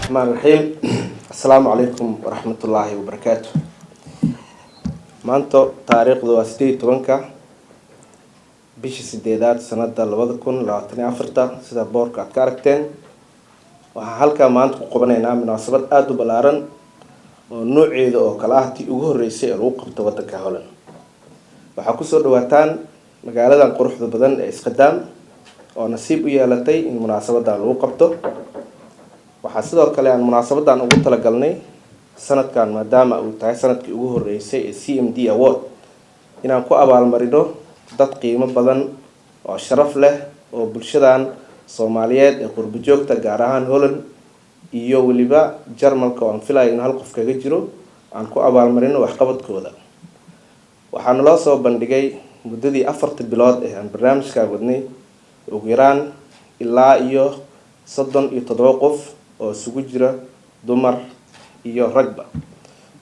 Raxmaan raxiim. Asalaamu calaykum waraxmatullaahi wabarakaatu. Maanta taariikhdu waa 18-ka bisha sideedaad, sanada 2024. Sida boorka aad ka aragteen, waxaan halkaa maanta ku qabanaynaa munaasabad aada u ballaaran oo nooceeda oo kale ah tii ugu horreysay ee lagu qabto waddanka Holland. Waxaa kusoo dhawaataan magaaladan quruxda badan ee Schiedam oo nasiib u yeelatay in munaasabadan lagu qabto. Waxaa sidoo kale aan munaasabadan ugu talagalnay sanadkan, maadaama uu tahay sanadkii ugu horreysay ee CMD Award, inaan ku abaalmarino dad qiimo badan oo sharaf leh oo bulshadan Soomaaliyeed ee qurbo joogta, gaar ahaan Holland iyo weliba Jarmalka oo aan filayo in hal qof kaga jiro, aan ku abaalmarino waxqabadkooda. Waxaa naloo soo bandhigay muddadii 4ta bilood ee aan barnaamijkaa wadnay ugu yaraan ilaa iyo 37 qof oo isugu jira dumar iyo ragba,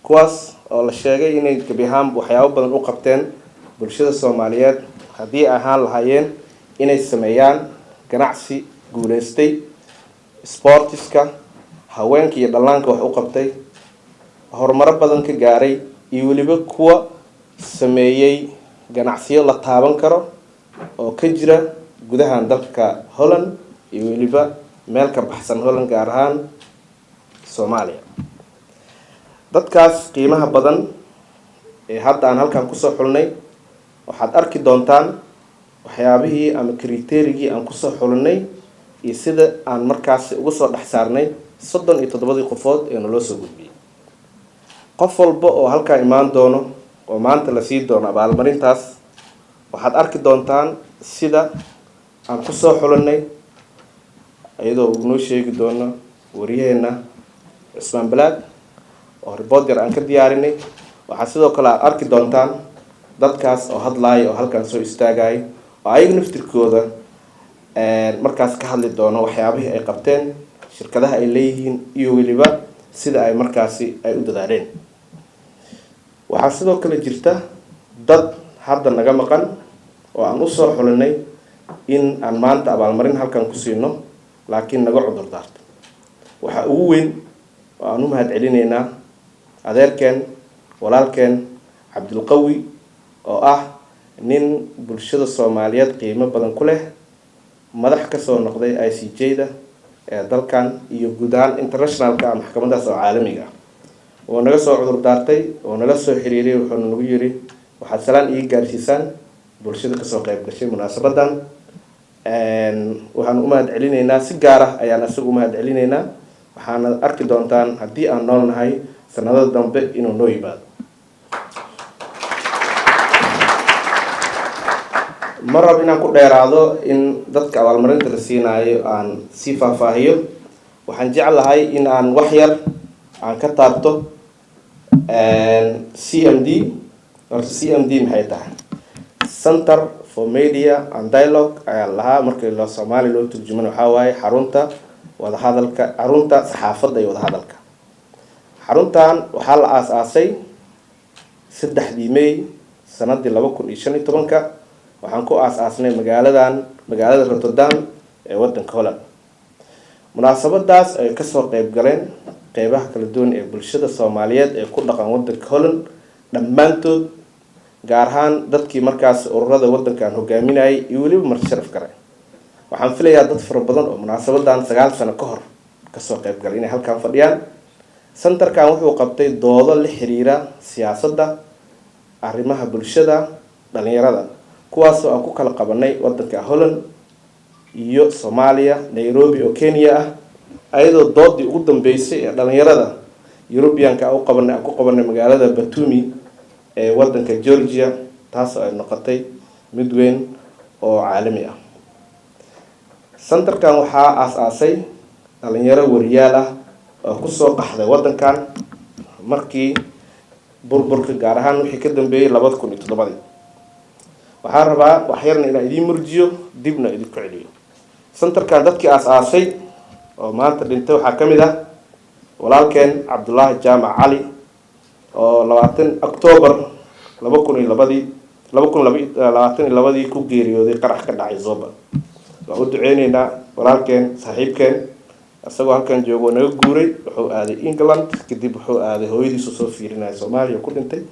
kuwaas oo la sheegay inay gebi ahaan waxyaabo badan u qabteen bulshada Soomaaliyeed, haddii ay ahaan lahaayeen inay sameeyaan ganacsi guuleystay, sportiska, haweenka iyo dhallaanka wax u qabtay, horumaro badan ka gaaray, iyo weliba kuwa sameeyey ganacsiyo la taaban karo oo ka jira gudahan dalka Holland iyo weliba meel ka baxsan Holland, gaar ahaan Soomaaliya. Dadkaas qiimaha badan ee hadda aan halkan kusoo xulnay, waxaad arki doontaan waxyaabihii ama criteria-gii aan kusoo xulinay iyo sida aan markaasi uga soo dhex saarnay 37-dii qofood ee naloo soo gudbiyey. Qof walba oo halkaa imaan doono oo maanta la sii doono abaalmarintaas, waxaad arki doontaan sida aan kusoo xulinay, iyadoo uu noo sheegi doono wariyaheena Cusmaan Balaag oo report yar aan ka diyaarinay. Waxaa sidoo kale aad arki doontaan dadkaas oo hadlaaya oo halkan soo istaagaya oo ayaga naftirkooda markaas ka hadli doono waxyaabihii ay qabteen, shirkadaha ay leeyihiin iyo weliba sida ay markaasi ay u dadaaleen. Waxaa sidoo kale jirta dad hadda naga maqan oo aan usoo xulinay in aan maanta abaalmarin halkan ku siino, laakiin naga cudur daarto. Waxaa ugu weyn oo aan u mahad celinaynaa adeerkeen, walaalkeen Cabdilqawi, oo ah nin bulshada Soomaaliyeed qiimo badan ku leh, madax kasoo noqday ICJ da ee dalkan iyo guud ahaan internationalka, maxkamadaas oo caalamiga ah. Oo naga soo cudur daartay oo nala soo xiriiray, wuxuuna nagu yiri: "Waxaad salaan ii gaarsiisaan bulshada kasoo qayb gashay munaasabadan." Waxaan u mahad celinaynaa, si gaar ah ayaan isaga u mahad celinaynaa. Waxaana arki doontaan, haddii aan nool nahay, sanadada dambe inuu noo yimaado. Ma rab inaan ku dheeraado in dadka abaalmarinta la siinaayo aan sii faahfaahiyo. Waxaan jeclahay in aan wax yar aan ka taabto CMD. Horta CMD maxay tahay? Center for Media and Dialogue ayaa lahaa. Markii loo Soomaali loo turjuman, waxaa waaye xarunta wadahadalka, xarunta saxaafadda iyo wadahadalka. Xaruntan waxaa la aas-aasay 3-dii May sanadii 2015-ka. Waxaan ku aas-aasnay magaaladan, magaalada Rotterdam ee wadanka Holland. Munaasabadaas ay kasoo qeyb galeen qeybaha kala duwan ee bulshada Soomaaliyeed ee ku dhaqan wadanka Holland dhammaantood, gaar ahaan dadkii markaas ururada wadankan hogaaminayay iyo weliba marti sharaf kale. Waxaan filayaa dad fara badan oo munaasabadan 9 sano ka hor kasoo qeyb galay inay halkan fadhiyaan. Centerkan wuxuu qabtay doodo la xiriira siyaasadda, arrimaha bulshada, dhalinyarada, kuwaasoo aan ku kala qabanay wadanka Holland iyo Soomaaliya, Nairobi oo Kenya ah, ayadoo doodii ugu dambeysay ee dhalinyarada Europeanka u qabanay aan ku qabanay magaalada Batumi ee wadanka Georgia, taasoo ay noqotay mid weyn oo caalami ah. Centerkan waxaa aas-aasay dhalinyaro wariyaal ah oo kusoo qaxday wadankan markii burburka, gaar ahaan wixii ka dambeeyey 2007-dii. Waxaan rabaa waxyarna inaan idiin murjiyo, dibna idinku celiyo. Centerkan dadkii aas-aasay oo maanta dhintay waxaa ka mid ah walaalkeen Cabdullaahi Jaamac Cali, oo 20 Octoobar 2002-dii, 2022-dii ku geeriyooday qarax ka dhacay Zoba. Waan u duceyneynaa walaalkeen, saaxiibkeen. Isagoo halkan joogo naga guuray, wuxuu aaday England, kadib wuxuu aaday hooyadiisu soo fiirinaya Soomaaliya, ku dhintay.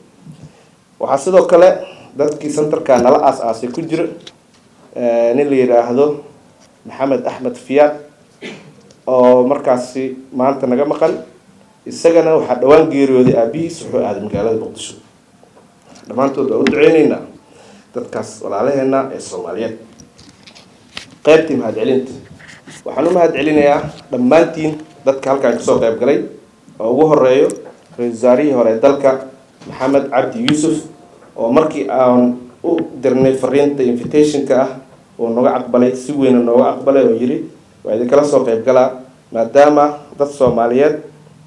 Waxaa sidoo kale dadkii centerka nala aas-aasay ku jira nin la yidhaahdo Maxamed Axmed Fiyaad, oo markaasi maanta naga maqan. Isagana waxaa dhowaan geeriyooday aabihiis, wuxuu aaday magaalada Muqdisho. Dhammaantood waa u duceyneynaa dadkaas walaalaheena ee Soomaaliyeed. Qaybtii mahadcelinta, waxaan u mahad celinayaa dhammaantiin dadka halkan kasoo qayb galay, oo ugu horeeyo ra-isul wasaarihii hore ee dalka, Maxamed Cabdi Yuusuf, oo markii aan u dirnay fariinta invitationka ah uu nooga aqbalay, si weyna nooga aqbalay, oo yidhi waa idinkala soo qayb galaa maadaama dad Soomaaliyeed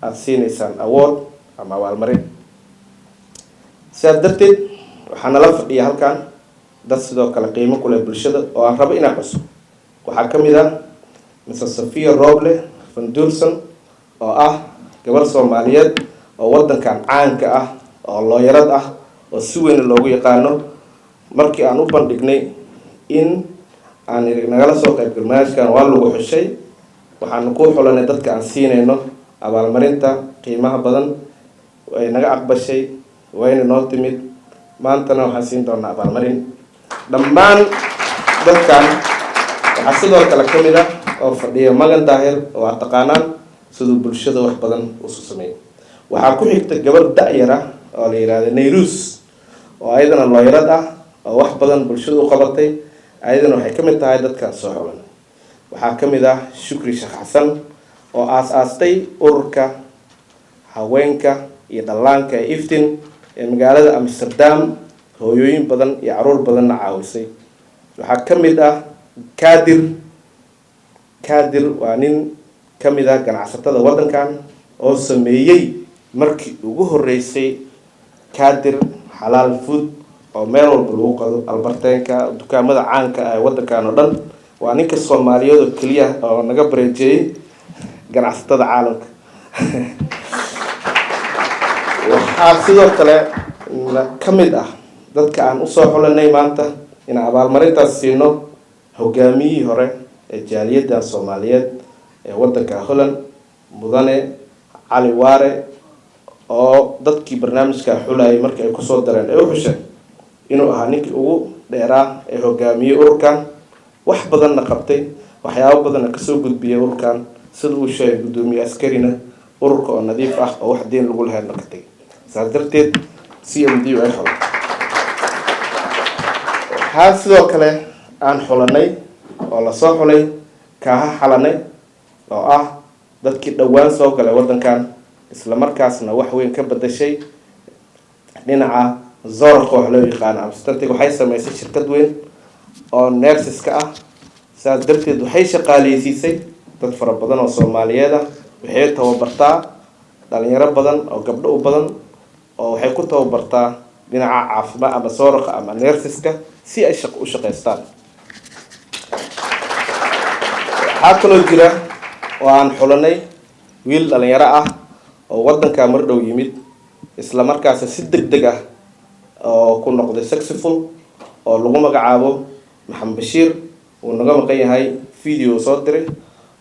aada siinaysaan award ama abaalmarin. Sidaas darteed waxaa nala fadhiya halkan dad sidoo kale qiimo ku leh bulshada oo aan rabo inaan xuso. Waxaa ka mid ah Mr Sophia Roble van Durson, oo ah gabar Soomaaliyeed oo waddankan caanka ah, oo looyarad ah, oo si weyn loogu yaqaano. Markii aan u bandhignay in aan nagala soo qayb barnaamijkan, waa lagu xushay, waxaanu ku xulanay dadka aan siinayno abaalmarinta qiimaha badan, way naga aqbashay, wayna noo timid. Maantana waxaan siin doonaa abaalmarin dhammaan dadkan. Waxaa sidoo kale ka mid ah oo fadhiya Magan Daahir, oo aad taqaanaan siduu bulshada wax badan usu sameeyay. Waxaa ku xigta gabar da-yar ah oo la yihahda Nayrus, oo ayadana looyarad ah, oo wax badan bulshada u qabatay. Ayadana waxay ka mid tahay dadkaan soo xulan. Waxaa ka mid ah Shukri Sheekh Xasan, oo aas-aastay ururka haweenka iyo dhallaanka ee Iftin ee magaalada Amsterdam, hooyooyin badan iyo caruur badanna caawisay. Waxaa ka mid ah Kadir. Kadir waa nin ka mid ah ganacsatada waddankan oo sameeyey markii ugu horreysay Kadir Xalaal Food, oo meel walba lagu qado, Albertijnka, dukaamada caanka ah ee waddankan oo dhan. Waa ninka Soomaaliyeed oo keliya oo naga bareejeeyey ganacsatada caalamka. Waxaa sidoo kale ka mid ah dadka aan usoo xulanay maanta inaan abaalmarintaas siino hogaamiyihii hore ee jaaliyaddan Soomaaliyeed ee waddanka Holland, Mudane Cali Waare, oo dadkii barnaamijka xulayay markii ay kusoo dareen ay u xusheen inuu ahaa ninkii ugu dheeraa ee hogaamiyey ururkan, wax badanna qabtay, waxyaabo badanna kasoo gudbiyay ururkan. Sida uu sheegay guddoomiye Askarina, ururka oo nadiif ah oo wax deen lagu lahayn ka tegay. Saas darteed CMD ay xulan. Waxaa sidoo kale aan xulanay oo lasoo xulay Kaaha Xalanay, oo ah dadkii dhowaan soo galay waddankan, isla markaasna wax weyn ka bedashay dhinaca zorgka wax loo yaqaano amstantig. Waxay sameysay shirkad weyn oo nurseska ah. Saas darteed waxay shaqaaleysiisay dad fara badan oo Soomaaliyeed ah. Waxay tababartaa dhalinyaro badan oo gabdho u badan, oo waxay ku tababartaa dhinaca caafimaad ama zorgka ama nurseska si ay shaq u shaqaystaan. Waxaa kaloo jira oo aan xulanay wiil dhalinyaro ah oo waddankaa mar dhow yimid, isla markaasa si deg deg ah oo ku noqday successful, oo lagu magacaabo Maxamed Bashiir. Uu naga maqan yahay, video soo diray.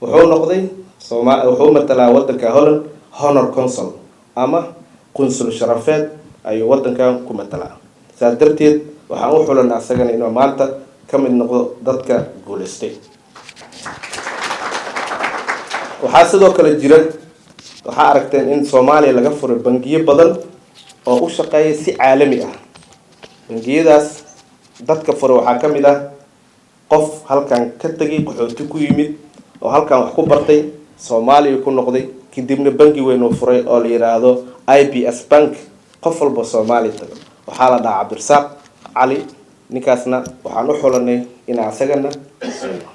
Wuxuu noqday sooma, wuxuu matalaa waddanka Holland, honor consul ama qunsul sharafeed ayuu waddankan ku matalaa. Saas darteed waxaan u xulanay asagana inuu maanta ka mid noqdo dadka guuleystay. Waxaa sidoo kale jira, waxaa aragteen in Soomaaliya laga furay bangiyo badan oo u shaqeeya si caalami ah. Bangiyadaas dadka furay waxaa ka mid ah qof halkan ka tegay, qaxooti ku yimid, oo halkan wax ku bartay, Soomaaliya ku noqday, kadibna bangi weyn uu furay oo la yidhaahdo IBS Bank. Qof walba Soomaaliya tago. Waxaa la dhahaa Cabdirasaaq Cali. Ninkaasna waxaan u xulanay inaan isagana siino.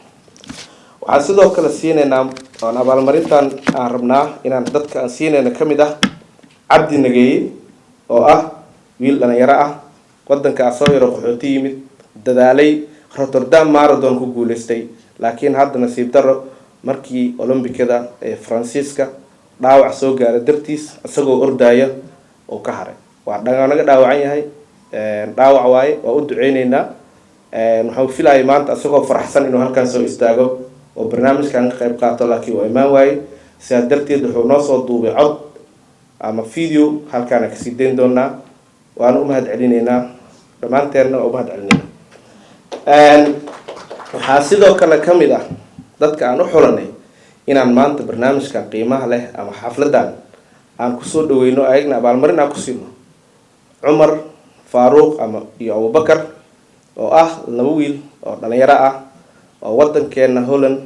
Waxaan sidoo kale siinaynaa oon abaalmarintan aan rabnaa inaan dadka aan siinayno ka mid ah Cabdi Nageeye, oo ah wiil dhalinyaro ah, waddankaa soo yaro qaxooti yimid, dadaalay, Rotterdam Marathon ku guuleystay, laakiin hadda nasiib daro markii Olombikada ee Faransiiska dhaawac soo gaaray dartiis, isagoo ordaya uu ka haray. Waa naga dhaawacan yahay, dhaawac waaye. Waa u duceyneynaa. Waxaan filayay maanta isagoo faraxsan inuu halkan soo istaago. oo barnaamijkan ka qayb qaato, laakiin waa imaan waaye. Sidaa darteed wuxuu noo soo duubay cod ama video, halkaana kasii dayn doonaa. Waana u mahad celinaynaa dhammaanteenna, waa u mahad celinaynaa. Waxaa sidoo kale ka mid ah dadka aan u xulanay inaan maanta barnaamijkan qiimaha leh ama xafladan aan kusoo dhaweyno, ayagna abaalmarin aan ku siino, Cumar Faaruuq ama iyo Abubakar, oo ah laba wiil oo dhalinyaro ah oo wadankeena Holland,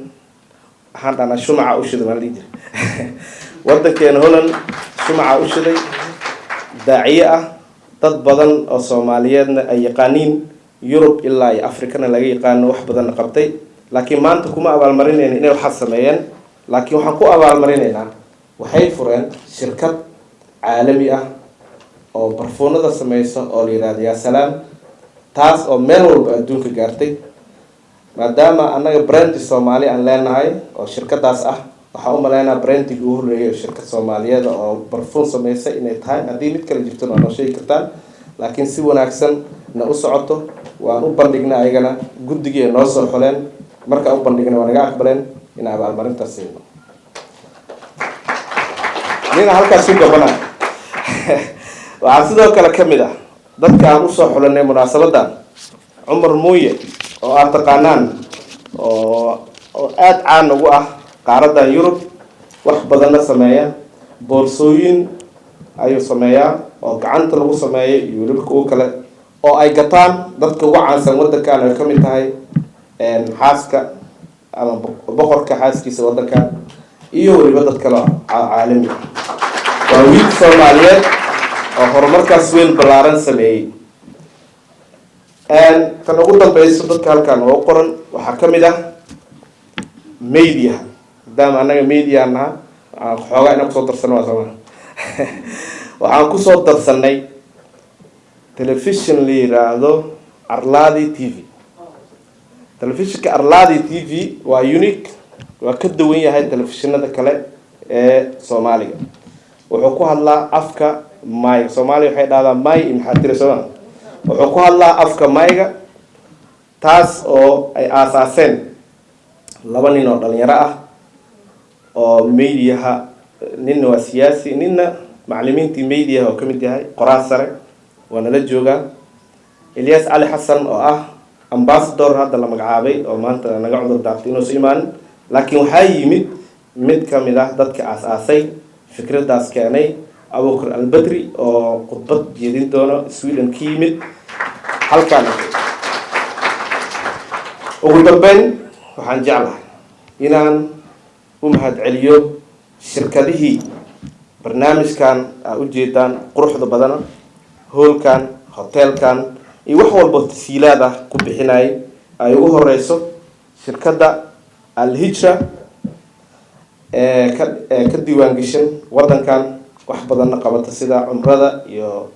waxaan dhahnaa shumaca u shiday, maan dhihi jiray, wadankeena Holland shumaca u shiday, daaciye ah, dad badan oo Soomaaliyeedna ay yaqaaniin, Yurub ilaa iyo Africana laga yaqaano, wax badanna qabtay. Laakiin maanta kuma abaalmarinayna inay waxaad sameeyeen, laakiin waxaan ku abaalmarinaynaa waxay fureen shirkad caalami ah oo barfuunada sameysa oo la yihahdo Yaa Salaam, taas oo meel walba adduunka gaartay. Maadaama annaga brand Soomaali aan leenahay oo shirkadaas ah, waxaan u maleynaa brandigii ugu horreeyay oo shirkad Soomaaliyeed oo barfuun sameysa inay tahay. Haddii mid kale jirtona waa noo sheegi kartaan, laakiin si wanaagsan na u socoto. Waan u bandhignay ayagana, guddigii ay noo soo xuleen. Markaa u bandhignay, waa naga aqbaleen in abaalmarintaas siino. Nina halkaas ku gabana. Waxaa sidoo kale ka mid ah dadka aan usoo xulanay munaasabadan Cumar Muuye, oo aad taqaanaan, oo aada caan ugu ah qaaradan Yurub, wax badanna sameeya. Boorsooyin ayuu sameeyaa oo gacanta lagu sameeyo iyo weliba kuwo kale oo ay gataan dadka ugu caansan waddankan, ay ka mid tahay xaaska ama boqorka xaaskiisa waddankan iyo weliba dad kale caalami ah. Waa wiil Soomaaliyeed oo horumarkaas weyn ballaaran sameeyey. Tan ugu dambeyso, dadka halkan oo qoran waxaa ka mid ah media. Maadaama annaga media naha, xoogaa inaan kusoo darsano waa sooma. Waxaan kusoo darsanay telefishon la yiraahdo Arladi TV. Telefishinka Arladi TV waa unique, waa ka duwan yahay telefishinada kale ee Soomaaliga. Wuxuu ku hadlaa afka Mayga. Soomaaliya waxay dhahdaa May iyo maxaa tiri sooma. Wuxuu ku hadlaa afka Mayga, taas oo ay aasaaseen laba nin oo dhalinyaro ah oo mediaha. Ninna waa siyaasi, ninna macalimiintii mediaha oo ka mid yahay, qoraal sare waa nala joogaa, Ilyas Cali Xasan, oo ah ambassador hadda la magacaabay, oo maanta naga cudur daartay inuusa imaanin. Laakiin waxaa yimid mid ka mid ah dadka aas-aasay fikraddaas keenay, Abukar Albadri, oo khudbad jeedin doono, Sweden ka yimid halkaan. Ugu dambeyn, waxaan jeclahay inaan u mahadceliyo shirkadihii barnaamijkan aa ujeedaan quruxda badana, hoolkan, hoteelkan iyo wax walbo tasiilaad ah ku bixinayay, ay ugu horeyso shirkadda Alhijra ee ka diiwaan geshan waddankan, wax badanna qabata, sida cumrada iyo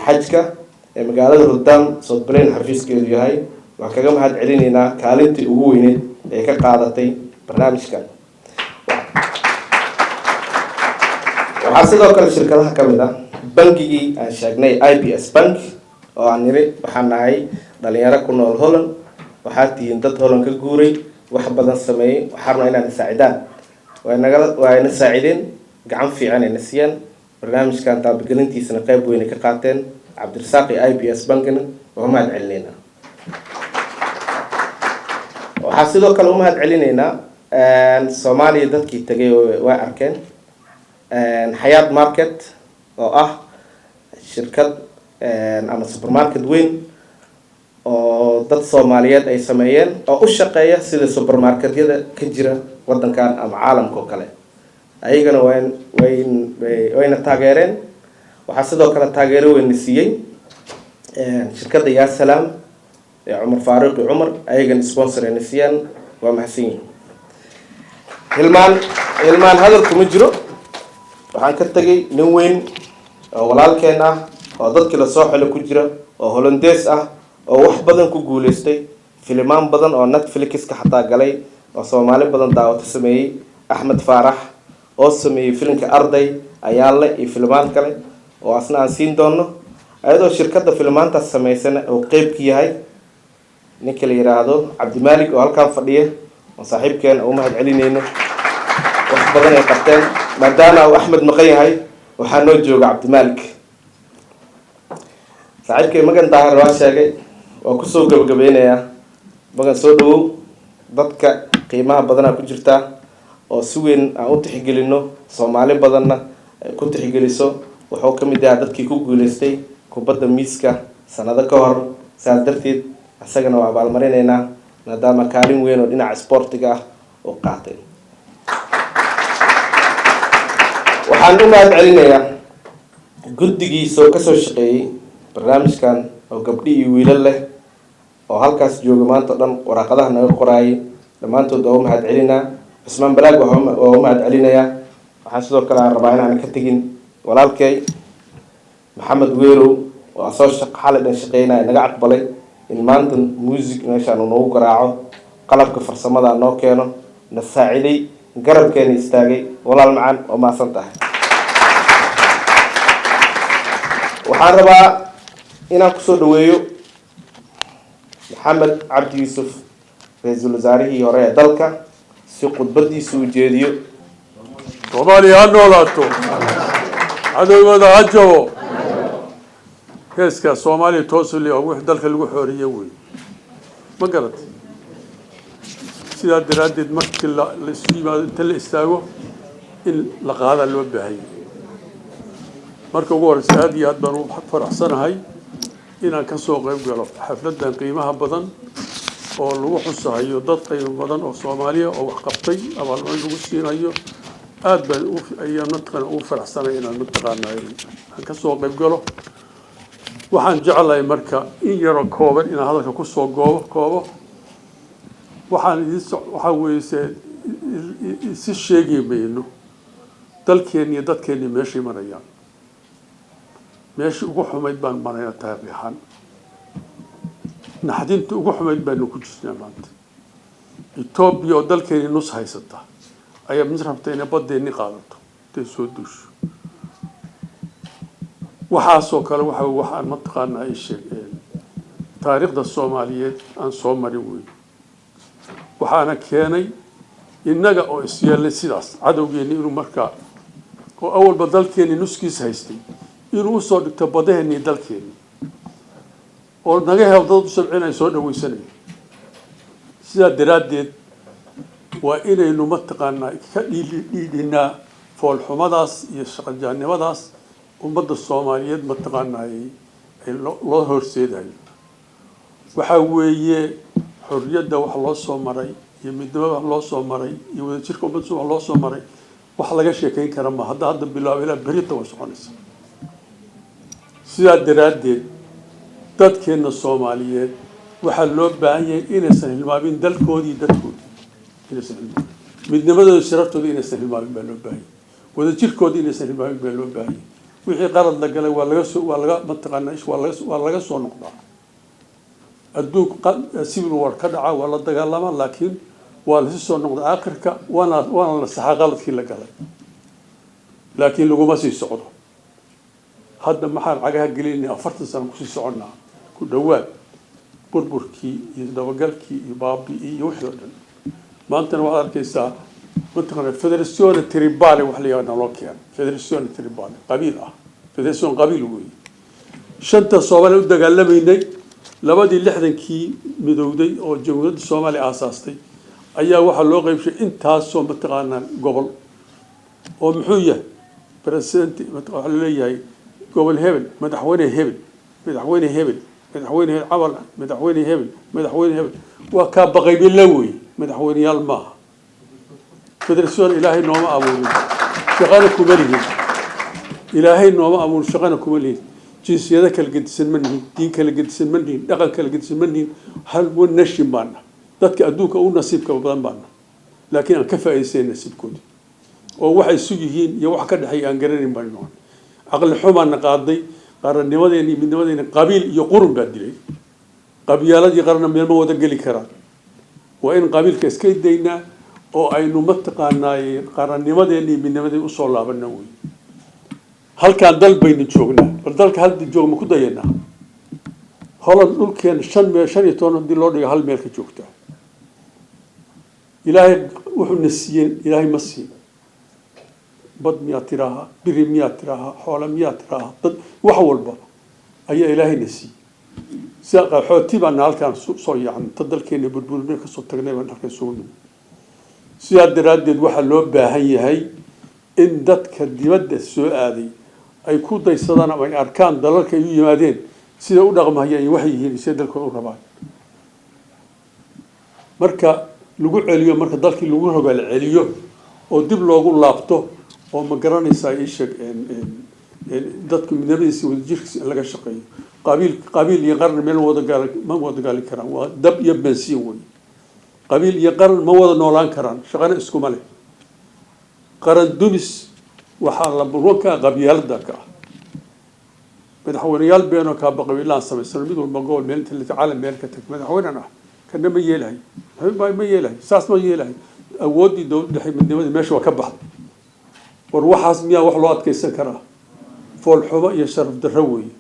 xajka, ee magaalada Rotterdam Zuidplein xafiiskeedu yahay. Waan kaga mahad celinaynaa kaalintii ugu weyneyd ee ka qaadatay barnaamijkan. Waxaa sidoo kale shirkadaha ka mid ah bangigii aan sheegnay, IBS Bank, oo aan niri waxaan nahay dhalinyaro ku nool Holland, waxaad tihiin dad Holland ka guuray, wax badan sameeyey, waxaa rabnaa inaad saacidaan. Waa na saacideen, gacan fiican ay na siiyeen, barnaamijkan taabagelintiisana qayb weyn ay ka qaateen. Cabdirasaaq iyo IBS Bankina waa mahad celinaynaa. Waxaa sidoo kale u mahad celinaynaa Soomaaliya dadkii tagay way arkeen Xayaat Market, oo ah shirkad ama supermarket weyn oo dad Soomaaliyeed ay sameeyeen, oo u shaqeeya sida supermarketyada ka jira waddankan ama caalamka oo kale. Ayagana wayna taageereen. Waxaa sidoo kale taageero weyna siiyey shirkadda Yaa Salaam ee Cumar Faaruq iyo Cumar, ayagana sponsor ayna siiyaan. Waa mahadsan yihiin. Hilmaan, hilmaan hadal kuma jiro. Waxaan ka tegay nin weyn oo walaalkeen ah, oo dadkii lasoo xilo ku jira, oo Hollandees ah, oo wax badan ku guuleystay, filimaan badan oo Netflixka xataa galay oo Soomaali badan daawato sameeyey, Axmed Faarax, oo sameeyey filimka Arday Ayaanle iyo filimaan kale, oo asna aan siin doono, ayadoo shirkadda filimaantaas sameysana uu qeyb ka yahay ninka la yiraahdo Cabdimaalik, oo halkan fadhiya. Oo saaxiibkeen u mahad celinayno, wax badan ay qabteen. Maadaama uu Axmed maqan yahay, waxaa noo jooga Cabdimaalik. Saaxiibkay Magan Daahir waa sheegay, waa kusoo gabagabeynayaa. Magan, soo dhawow. Dadka qiimaha badanaa ku jirtaa oo si weyn aan u tixgelino, Soomaali badanna ay ku tixgeliso. Wuxuu ka mid yahaa dadkii ku guuleystay kubadda miiska sanado ka hor. Saas darteed isagana waa abaalmarinaynaa, maadaama kaalin weyn oo dhinaca isboortiga ah uu qaatay. Waxaan u mahad celinayaa guddigiisoo kasoo shaqeeyey barnaamijkan, oo gabdhi iyo wiilal leh, oo halkaas jooga maanta o dhan, waraaqadaha naga qoraayay. Dhammaantood waa u mahad celinaa. Cusmaan Balaag waa u mahad celinayaa. Waxaan sidoo kale aan rabaa inaan ka tegin walaalkay Maxamed Weerow, oo asoo xalay dhan shaqeynaya naga aqbalay in maanta music meeshaan uu noogu garaaco, qalabka farsamada noo keeno, na saaciday, garabkeena istaagay. Walaal macaan, waa mahadsan tahay. Waxaan rabaa inaan kusoo dhaweeyo Maxamed Cabdi Yuusuf, ra-iisul wasaarihii hore ee dalka, si khudbadiisa u jeediyo. Soomaaliya ha noolaato, cadowgooda ha jabo. Heeskaa Soomaaliya toosuli oo wix dalka lagu xooriye wey, ma garatay? Sidaa daraaddeed markii la isu yimaado, inta la istaago in la qaadaa loo baahanyay. Marka ugu horeysa, aad iyo aad baan ugu faraxsanahay inaan ka soo qayb galo xafladdan qiimaha badan oo lagu xusahayo dad qiimo badan oo Soomaaliya oo wax qabtay, abaalmarin lagu siinayo. Aad baan ayaan mataqaana ugu faraxsanahay inaan mataqaana aan ka soo qayb galo. Waxaan jeclahay marka in yaroo kooban inaan hadalka kusoo goobo koobo. Waxaan idin waxaa weeye, se isi sheegi mayno dalkeenni iyo dadkeenni meeshay marayaan. Meeshii ugu xumayd baan marayna taariikh ahaan, naxdinta ugu xumayd baanu ku jirnaa maanta. Etoobiya oo dalkeenni nus haysata ayaa mid rabta inay baddeenni qaadato intay soo duusho. Waxaasoo kale waxa waxaan mataqaanaa ay sheegeen taariikhda Soomaaliyeed aan soo marin wey. Waxaana keenay innaga oo isyeelnay sidaas, cadowgeenni inuu markaa oo awalba dalkeenni nuskiis haystay inuu usoo dhigto badaheenni, dalkeenni oo naga helo dad u sabcin ay soo dhaweysanaya. Sidaa daraaddeed waa inaynu mataqaanaa ka dhiidhinaa foolxumadaas iyo shaqajaannimadaas ummadda Soomaaliyeed mataqaanaa ay loo horseedayo. Waxaa weeye xorriyadda wax loo soo maray iyo midnimada wax loo soo maray iyo wadajirka ummadda wax loo soo maray, wax laga sheekeyn kara ma hadda bilaabo ilaa berita waa soconaysa. Sidaa daraaddeed dadkeenna Soomaaliyeed waxaa loo baahan yahay inaysan hilmaamin dalkoodii, dadkoodii inaysan hilmaamin, midnimadooda, sharaftooda inaysan hilmaamin baa loo baahan yahay, wadajirkoodii inaysan hilmaamin baa loo baahan yahay. Wixii qalad la galay waa laga soo waa laga mataqaanaa waa laga soo noqdaa. Adduunku civil war ka dhaca, waa la dagaalamaa, laakiin waa lasi soo noqdaa aakhirka, waana la saxaa qaladkii la galay, laakiin laguma sii socdo. Hadda maxaan cagaha gelinay? 40 sano kusii soconnaa ku dhowaad burburkii iyo dabagalkii iyo baabi'ii iyo wixii oo dhan. Maantana waxaad arkaysaa mataqaana federazione tribale wax la yihahda naloo keena, federazione tribale qabiil ah, federation qabiil weeye. Shanta Soomaaliya u dagaalamaynay, labadii 60-kii midowday oo jamhuuriyadda Soomaaliya aasaastay, ayaa waxaa loo qaybshay intaasoo mataqaanaa gobol oo muxuu yahay president. Waxaa laleeyahay gobol hebel, madaxweyne hebel, madaxweyne hebel, madaxweyne hebel cabal, madaxweyne hebel, madaxweyne hebel. Waa kaa baqaybila weeye, madaxweyneyaal maaha. Federation Ilaahay nooma abuurin, shaqana kuma lihin. Ilaahay nooma abuurin, shaqana kuma lihin. Jinsiyado kala gedisan ma nihin, diin kala gedisan ma nihin, dhaqan kala gedisan ma nihin. Hal one nation baana, dadka adduunka u nasiibka badan baana, laakiin aan ka faa'iidaysan nasiibkooda oo waxay isu yihiin iyo wax ka dhexeeya aan garanayn baan noqon. Caqli xumaana qaaday, qarannimadeeni iyo midnimadeeni qabiil iyo qurun baa dilay. Qabyaaladii qaranna meel ma wada geli karaan. Waa in qabiilka iska daynaa oo aynu mataqaanaay qarannimadeeni iyo midnimadeeni usoo laabana wey. Halkaan dal baynu joognaa, bal dalka haldi joog ma ku dayanaa? Holland dhulkeena shan meel, 15 haddii loo dhigo hal meel ka joogtaa. Ilaahay wuxuuna siiyeen, Ilaahay ma siin. Bad miyaa tiraahaa, biri miyaa tiraahaa, xoole miyaa tiraahaa, dad, wax walba ayaa Ilaahayna siiyey. Sida qaxooti baana halkaan soo yaacnay, ta dalkeena burburinay kasoo tagnay baan halkaan isugu nimid. Sidaa daraaddeed waxaa loo baahan yahay in dadka dibadda soo aaday ay ku daysadaan ama ay arkaan dalalka ay u yimaadeen sida u dhaqmahayaan iyo waxay yihiin, sida dalkooda u rabaan. Marka lagu celiyo, marka dalkii lagu rogaal celiyo oo dib loogu laabto, oo ma garanaysaa, ii sheeg, dadku midnimadiisa, wadajirkiisa in laga shaqeeyo. Qabiil, qabiil iyo qaran meel wada gaali ma wada gaali karaan, waa dab iyo bensiin wey. Qabiil iyo qaran ma wada noolaan karaan, shaqana iskuma leh. Qaran dumis waxaa la burwanka qabyaalada ka ah. Madaxweyneyaal beenoo kaaba qabiilaan samaysano, mid walba gobol meel inta caalam meel ka tag madaxweynen ah, kana ma yeelahay, ma yeelahay, saas ma yeelahay. Awooddii dowladda dhexe, midnimadii meesha waa ka baxday. War waxaas miyaa wax loo adkeysan karaa? Foolxumo iyo sharaf darro weeye.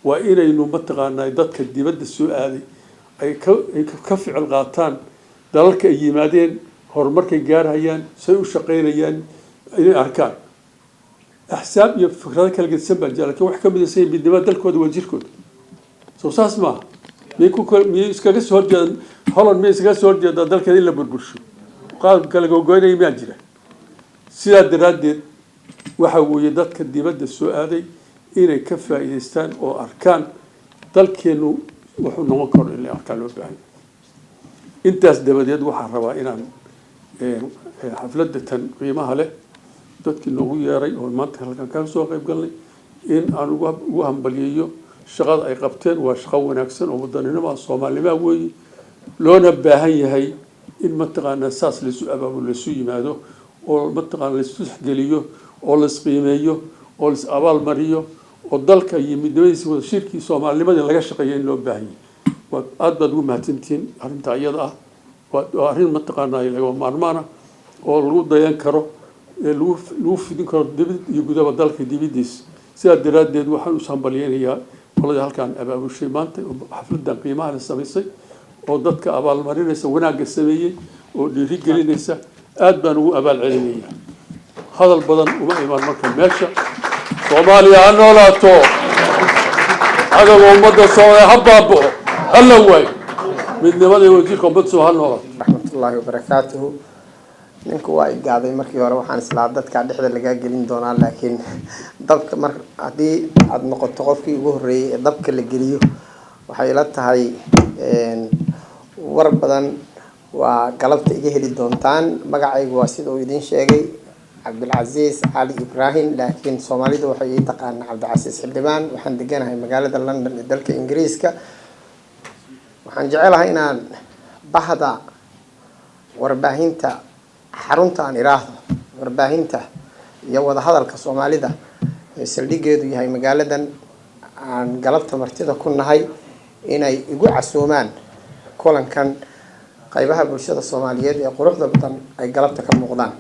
Waa inaynu mataqaanaa dadka dibadda soo aaday ay ka ficil qaataan dalalka ay yimaadeen, horumarkay gaarhayaan, say u shaqaynayaan inay arkaan. Axsaab iyo fikrado kala gedisan baa jira, lakin wax ka midaysan midnimada dalkooda, waa jirkooda. Soo saas maaha? Miyay ku miyay iskaga soo horjeedaan? Holland miyay iskaga soo horjeedaa dalkeeda in la burbursho? Qaab kala gogoynaya miyaa jira? Sidaa daraaddeed waxa weeye dadka dibadda soo aaday inay ka faa'iidaystaan oo arkaan dalkeenu wuxuu noqon karo, in la arkaan loo baahan. Intaas dabadeed waxaan rabaa inaan xafladda tan qiimaha leh dadkii noogu yeeray oo maanta halkan kaga soo qayb galnay in aan ugu hambaliyeeyo shaqada ay qabteen. Waa shaqo wanaagsan oo wadaninimo ah, soomaalinimaa weeye, loona baahan yahay in mataqaanaa saas laysu abaabulo, laysu yimaado, oo mataqaana laysu tixgeliyo, oo laisqiimeeyo, oo lais abaal mariyo, oo dalka iyo midnimadiisa, wada shirkii, soomaalinimadii laga shaqeeyo in loo baahan yahay. Waa aad baad ugu mahadsantihiin arrinta iyada ah. Waa arrin mataqaanaa lagama maarmaana oo lagu dayan karo, ee lagu fidin karo dibad iyo gudaba, dalka dibadiis. Sidaa daraaddeed waxaan u hambalyeynayaa qoladii halkaan abaabushay maanta oo xafladan qiimaha la samaysay, oo dadka abaalmarinaysa wanaagga sameeyey oo dhiirigelinaysa. Aad baan ugu abaal celinayaa. Hadal badan uma imaan marka meesha. Soomaaliya ha noolaato, cadowga ummadda Soomaaliya ha baaba'o, ha la waayo, midnimada iyo wadajirka ummadda Soomaaliya ha noolaato. Raxmatullaahi wabarakaatuhu. Ninku waa igaaday. Markii hore waxaan islaa dadkaa dhexda lagaa gelin doonaa, laakiin dabka mar haddii aada noqoto qofkii ugu horreeyay ee dabka la geliyo, waxay ila tahay war badan waa galabta iga heli doontaan. Magacaygu waa sida uu idiin sheegay, Cabdilcasiis Cali Ibrahim, laakiin Soomaalidu waxay ii taqaanaa Cabdicasiis Xildhibaan. Waxaan deganahay magaalada London ee dalka Ingiriiska. Waxaan jecelahay inaan bahda warbaahinta, xarunta aan iraahdo, warbaahinta iyo wadahadalka Soomaalida ee saldhigeedu yahay magaaladan aan galabta martida ku nahay inay igu casoomaan kulankan qaybaha bulshada Soomaaliyeed ee quruxda badan ay galabta ka muuqdaan.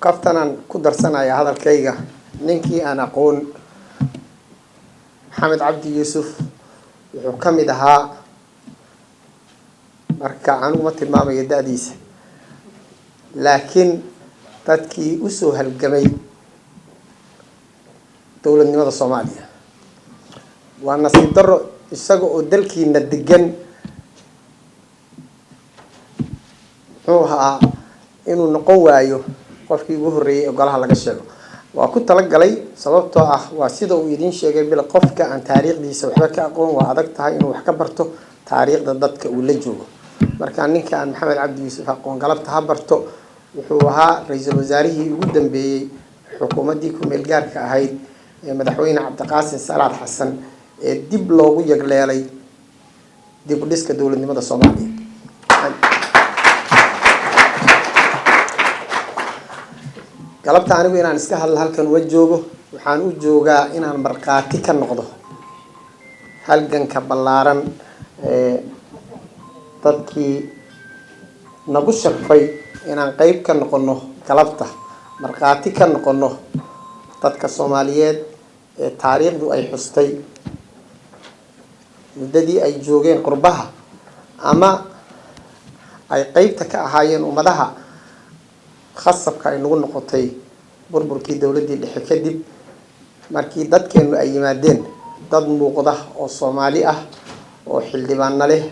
Kaftanaan ku darsanaya hadalkayga. Ninkii aan aqoon Maxamed Cabdi Yuusuf, wuxuu ka mid ahaa, marka anigu ma tilmaamayo da-diisa, laakiin dadkii usoo halgamay dowladnimada Soomaaliya. Waa nasiib darro isaga oo dalkiina degan, muxuu ahaa, inuu noqon waayo qofkii ugu horreeyay ee golaha laga sheego. Waa ku talagalay, sababtoo ah waa sida uu idiin sheegay bil, qofka aan taariikhdiisa waxba ka aqoon waa adag tahay inuu wax ka barto taariikhda dadka uu la joogo. Marka ninka aan Maxamed Cabdi Yuusuf aqoon, galabta ha barto. Wuxuu ahaa ra-iisul wasaarihii ugu dambeeyey xukuumaddii ku-meel gaarka ahayd ee madaxweyne Cabdiqaasim Salaad Xasan ee dib loogu yagleelay dib u dhiska dowladnimada Soomaaliya. Galabta anigu inaan iska hadlo halkan uma joogo. Waxaan u joogaa inaan markhaati ka noqdo halganka ballaaran ee dadkii nagu sharfay inaan qeyb ka noqono, galabta markhaati ka noqono dadka Soomaaliyeed ee taariikhdu ay xustay muddadii ay joogeen qurbaha ama Ay qeybta ka ahaayeen ummadaha khasabka ay nagu noqotay burburkii dowladdii dhexe kadib, markii dadkeenu ay yimaadeen dad muuqda oo Soomaali ah oo xildhibaano leh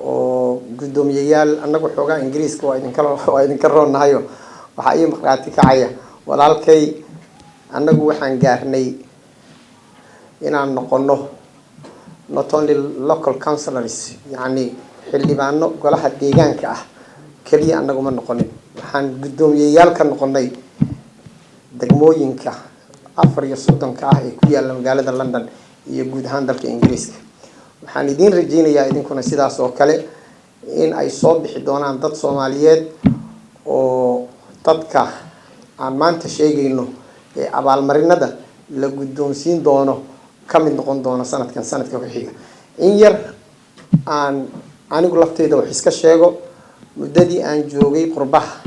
oo guddoomiyeyaal. Annagu xoogaa Ingiriiska waa idinka roonnahayo. Waxaa ii markhaati kacaya walaalkay. Annagu waxaan gaarnay inaan noqono not only local councillors, yacni xildhibaano golaha deegaanka ah keliya annagu ma noqonin, waxaan guddoomiyeyaal ka noqonay degmooyinka 34-ka ah ee ku yaalla magaalada London iyo guud ahaan dalka Ingiriiska. Waxaan idiin rajeynayaa idinkuna sidaas oo kale in ay soo bixi doonaan dad Soomaaliyeed oo dadka aan maanta sheegayno ee abaalmarinada la guddoonsiin doono ka mid noqon doono sanadkan, sanadka ku xiga. In yar aan anigu lafteyda wax iska sheego. Muddadii aan joogay qurbaha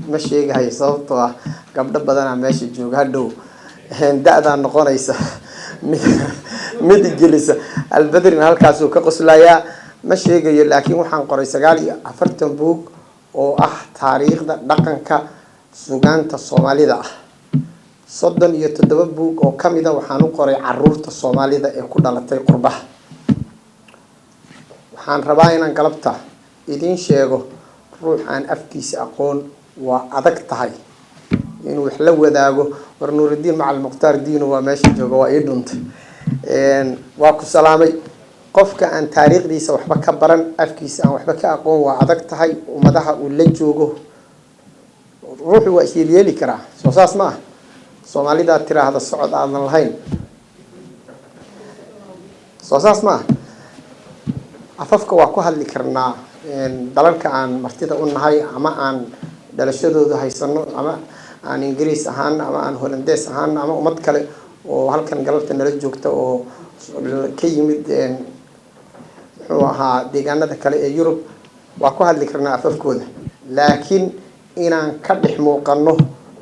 ma sheegahayo, sababtoo ah gabdho badanaa meesha jooga, hadhow da-daa noqonaysa mid mid gelisa. Albedrin halkaasuu ka qoslayaa. Ma sheegayo, laakiin waxaan qoray 49 buug oo ah taariikhda, dhaqanka, sugaanta Soomaalida ah. 37 buug oo kamida waxaan u qoray caruurta Soomaalida ee ku dhalatay qurbaha. Waxaan rabaa inaan galabta idiin sheego, ruux aan afkiisa aqoon waa adag tahay inuu wax la wadaago. War, Nuuridiin Macalin Mukhtaar Diino waa meesha jooga, waa ii dhuntay, waa ku salaamay. Qofka aan taariikhdiisa waxba ka baran, afkiisa aan waxba ka aqoon, waa adag tahay ummadaha uu la joogo. Ruuxu waa isyeelyeeli karaa, soo saas ma ah? Soomaalidaa tiraahda socod aadan lahayn, soo saas ma ah? Afafka waa ku hadli karnaa dalalka aan martida u nahay ama aan dhalashadooda haysano, ama aan Ingiriis ahaan, ama aan Holandees ahaan, ama ummad kale oo halkan galabta nala joogta oo ka yimid, muxuu ahaa, deegaanada kale ee Yurub, waa ku hadli karnaa afafkooda, laakiin inaan ka dhex muuqano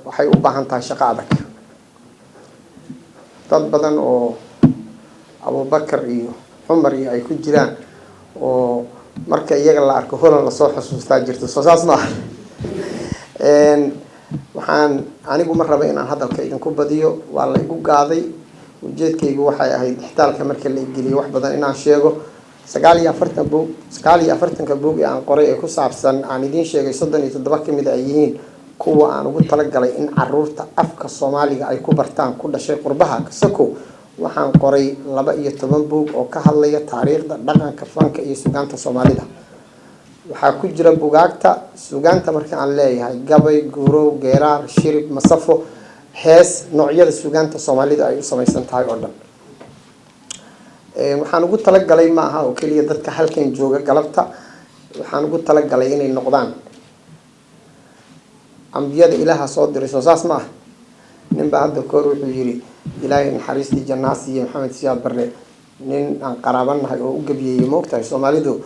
waxay u baahan tahay shaqo adag. Dad badan oo Abubakar iyo Cumar iyo ay ku jiraan oo marka iyaga la arko Holland lasoo xusuustaa jirto, soo saas maaha? Waxaan anigu ma raba inaan hadalka idinku badiyo, waa la igu gaaday. Ujeedkaygu waxay ahayd ixtaalka marka la igeliyo wax badan inaan sheego. 49 buug, 49-ka buug ee aan qoray ee ku saabsan aan idiin sheegay, 37 kamid ay yihiin kuwa aan ugu talagalay in caruurta afka Soomaaliga ay ku bartaan ku dhashay qurbaha. Kasakow, waxaan qoray 12 buug oo ka hadlaya taariikhda, dhaqanka, fanka iyo sugaanta Soomaalida. Waxaa ku jira bugaagta sugaanta marka aan leeyahay gabay, guurow, geeraar, shirib, masafo, hees, noocyada sugaanta Soomaalida ay u samaysan tahay oo dhan. Waxaan ugu talagalay ma aha oo keliya dadka halkan jooga galabta. Waxaan ugu talagalay inay noqdaan ambiyada Ilaaha soo diray, soo saas ma ah? Nin baa hadda kahor wuxuu yiri, Ilaahay naxariistii jannaa siiye, Maxamed Siyaad Barre, nin aan qaraabanahay oo u gabiyeeyey. Maogtahay Soomaalidu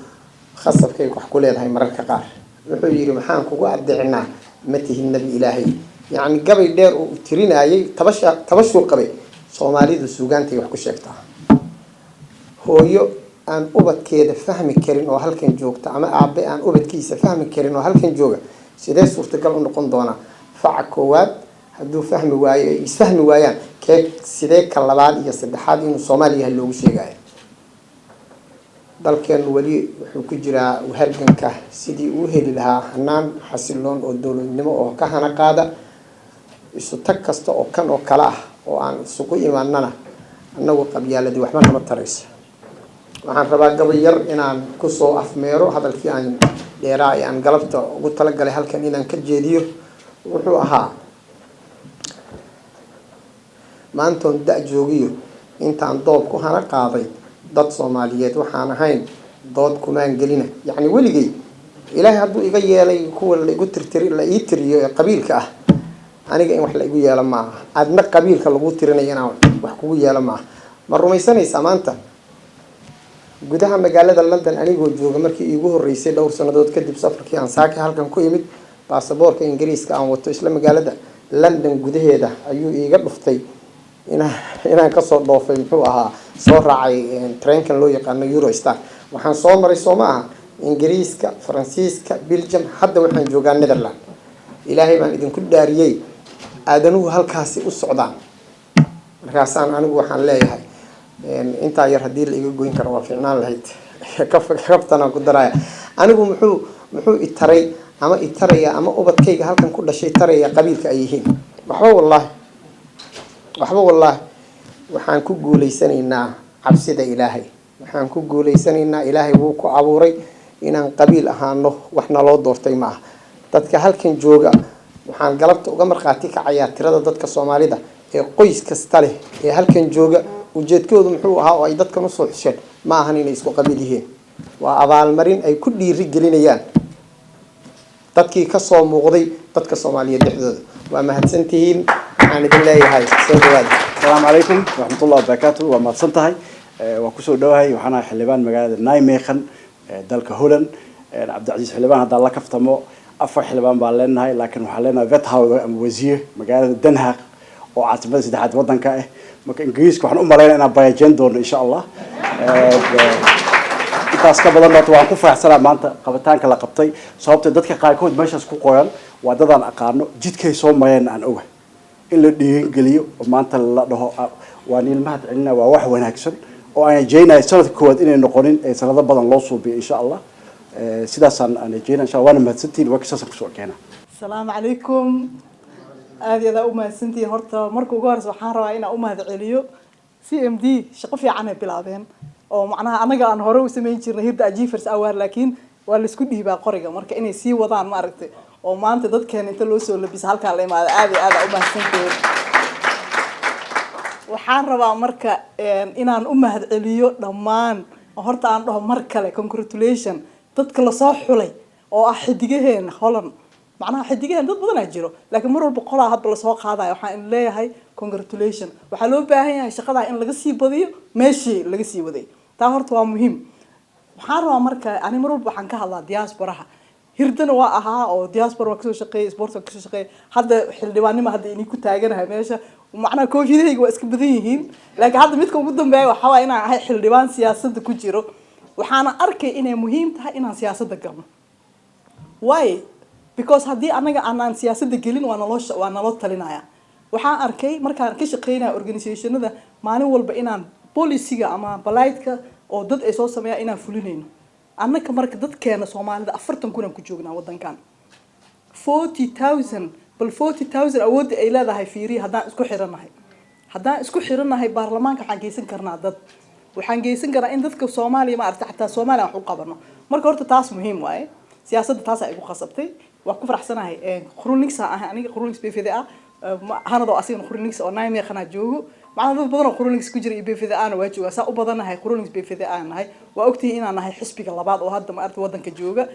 khasabkay wax ku leedahay mararka qaar. Wuxuu yidhi, "Maxaan kugu adeecnaa? Ma tihin nebi Ilaahay." Yacni gabay dheer oo uu tirinayay, tabasha tabashuu qabay. Soomaalidu suugaantay wax ku sheegtaa. Hooyo aan ubadkeeda fahmi karin oo halkan joogta, ama aabe aan ubadkiisa fahmi karin oo halkan jooga, sidee suurtagal u noqon doonaa faca koowaad hadduu fahmi waayo, ay isfahmi waayaan, kee sidee ka labaad iyo saddexaad inuu Soomaaliya loogu sheegayo? Dalkeenu weli wuxuu ku jiraa halganka sidii uu heli lahaa hanaan xasiloon oo dowladnimo oo ka hana qaada. Isu tag kasta oo kan oo kale ah oo aan isugu imaanana, annagu qabyaaladii waxba nama tarayso. Waxaan rabaa gabay yar inaan kusoo afmeero hadalkii aan dheeraa ee aan galabta ugu talagalay halkan inaan ka jeediyo. Wuxuu ahaa: Maantoon da joogiyo intaan doob ku hana qaaday, dad Soomaaliyeed waxaan ahayn dood kumaan gelina. Yacni weligay Ilaahay hadduu iga yeelay kuwa la igu tirtiri, la ii tiriyo ee qabiilka ah, aniga in wax la igu yeelo maaha, adna qabiilka lagu tirinayo inaan wax kugu yeelo maaha. Ma rumaysanaysaa? Maanta gudaha magaalada London anigoo jooga, markii iigu horreysay dhowr sanadood kadib safarkii aan saaki halkan ku imid, baasaboorka Ingiriiska aan wato isla magaalada London gudaheeda ayuu iiga dhuftay inaan kasoo dhoofay, muxuu ahaa, soo raacay treenkan loo yaqaano Eurostar. Waxaan soo maray, soo ma aha? Ingiriiska, Faransiiska, Belgium, hadda waxaan joogaa Netherland. Ilaahay baan idinku dhaariyey, aadanuhu halkaasi u socdaan. Markaasaan anigu waxaan leeyahay, intaa yar haddii la iga goyn karo waa fiicnaan lahayd. Kaftanaan ku daraya. Anigu muxuu itaray ama itaraya ama ubadkayga halkan ku dhashay taraya qabiilka ay yihiin? Waxba, wallaahi, waxba, wallaahi. Waxaan ku guuleysanaynaa cabsida Ilaahay. Waxaan ku guuleysanaynaa Ilaahay wuu ku abuuray inaan qabiil ahaano. Wax naloo doortay ma aha. Dadka halkan jooga waxaan galabta uga markhaati kacayaa tirada dadka Soomaalida ee qoys kasta leh ee halkan jooga. Ujeedkoodu muxuu ahaa oo ay dadkan usoo xusheen? Ma ahan inay isku qabiil yihiin. Waa abaalmarin ay ku dhiiri gelinayaan dadkii kasoo muuqday dadka Soomaaliyeed dhexdooda. Waa mahadsantihiin. Waxaan idin leeyahay soo dhawaada. Asalaamu calaykum waraxmatullahi wabarakaatu. Waa mahadsan tahay, waa kusoo dhawahay. Waxaan ahay xildhibaan magaalada Nijmegen, dalka Holland. Cabdicasiis xildhibaan haddaan la kaftamo, afar xildhibaan baan leenahay, laakiin waxaan leenahay wethouder ama wasiir magaalada Den Haag oo caasimada saddexaad waddanka ah. Marka Ingiriiska waxaan u malaynaya inaan bayajeyn doono, insha Allah. Intaas ka badan horta waan ku faraxsanaa maanta qabitaanka la qabtay, sababtoo dadka qaarkood meeshaas ku qoran waa dadaan aqaano, jidkay soo mareen aan oga. In la dhiirigeliyo oo maanta la dhaho waa niil mahad celina, waa wax wanaagsan oo aan rajeynayo sanadka koowaad inay noqonin ee sanado badan loo suubiyo, insha Allah. Sidaasaan aan rajeynaya, insha Allah. Waana mahadsantihiin. Waa saasaan kusoo keena. Asalaamu calaykum. Aada iyo aad u mahadsantihiin. Horta marka ugu horeysa waxaan rabaa inaan u mahad celiyo CMD. Shaqo fiican ay bilaabeen oo macnaha anaga aan hore u samayn jirnay Hirda Achievers Award, laakiin waa laisku dhiibaa qoriga. Marka inay sii wadaan, ma aragtay, oo maanta dadkeena inta loo soo labisa halkaa la imaada, aada iyo aad aa u mahadsantihiin. Waxaan rabaa marka inaan u mahad celiyo dhammaan. Horta aan dhaho mar kale congratulation dadka lasoo xulay oo ah xidigaheena Holland. Macnaha xidigaheena dad badanaa jiro, laakiin mar walba qolaa hadba lasoo qaadayo. Waxaan in leeyahay congratulation. Waxaa loo baahan yahay shaqadaa in laga sii badiyo meeshii laga sii waday. Taa horta waa muhiim. Waxaan rabaa marka, ani mar walba waxaan ka hadlaa diasporaha. Hirdana waa ahaa oo diaspora waa kasoo shaqeeyay, sport waa kasoo shaqeeyay, hadda xildhibaannimo hadda inii ku taaganahay meesha. Macnaha koofiyadahayga waa iska badan yihiin, laakiin hadda midka ugu dambeeya waxaa waaya inaan ahay xildhibaan siyaasadda ku jiro. Waxaana arkay inay muhiim tahay inaan siyaasadda galno. Why? Because haddii anaga aanaan siyaasadda gelin, waa naloo talinaya. Waxaan arkay markaan ka shaqeynaya organizationada maalin walba inaan policyga ama beleidka oo dad ay soo sameeyaan inaan fulinayno annaka. Marka dadkeena Soomaalida 40,000 aan ku joognaa wadankan, 40,000. Bal 40,000 awoodda ay leedahay fiiriya. Haddaan isku xiranahay baarlamaanka waxaan geysan karnaa dad, waxaan geysan karnaa in dadka Soomaaliya, ma aragta, xataa Soomaaliya wax u qabano. Marka horta taas muhiim waaye. Siyaasadda taas igu khasabtay. Waa ku faraxsanahay. GroenLinks aan ahay aniga, GroenLinks PvdA. Hanadoo asigana GroenLinks oo Nijmegen joogo. Macnaa dad badan oo GroenLinks ku jira iyo PvdA na waa joogaa. Saa u badanahay GroenLinks PvdA nahay. Waa ogtihiin inaan nahay xisbiga labaad oo hadda, ma aragta, wadanka jooga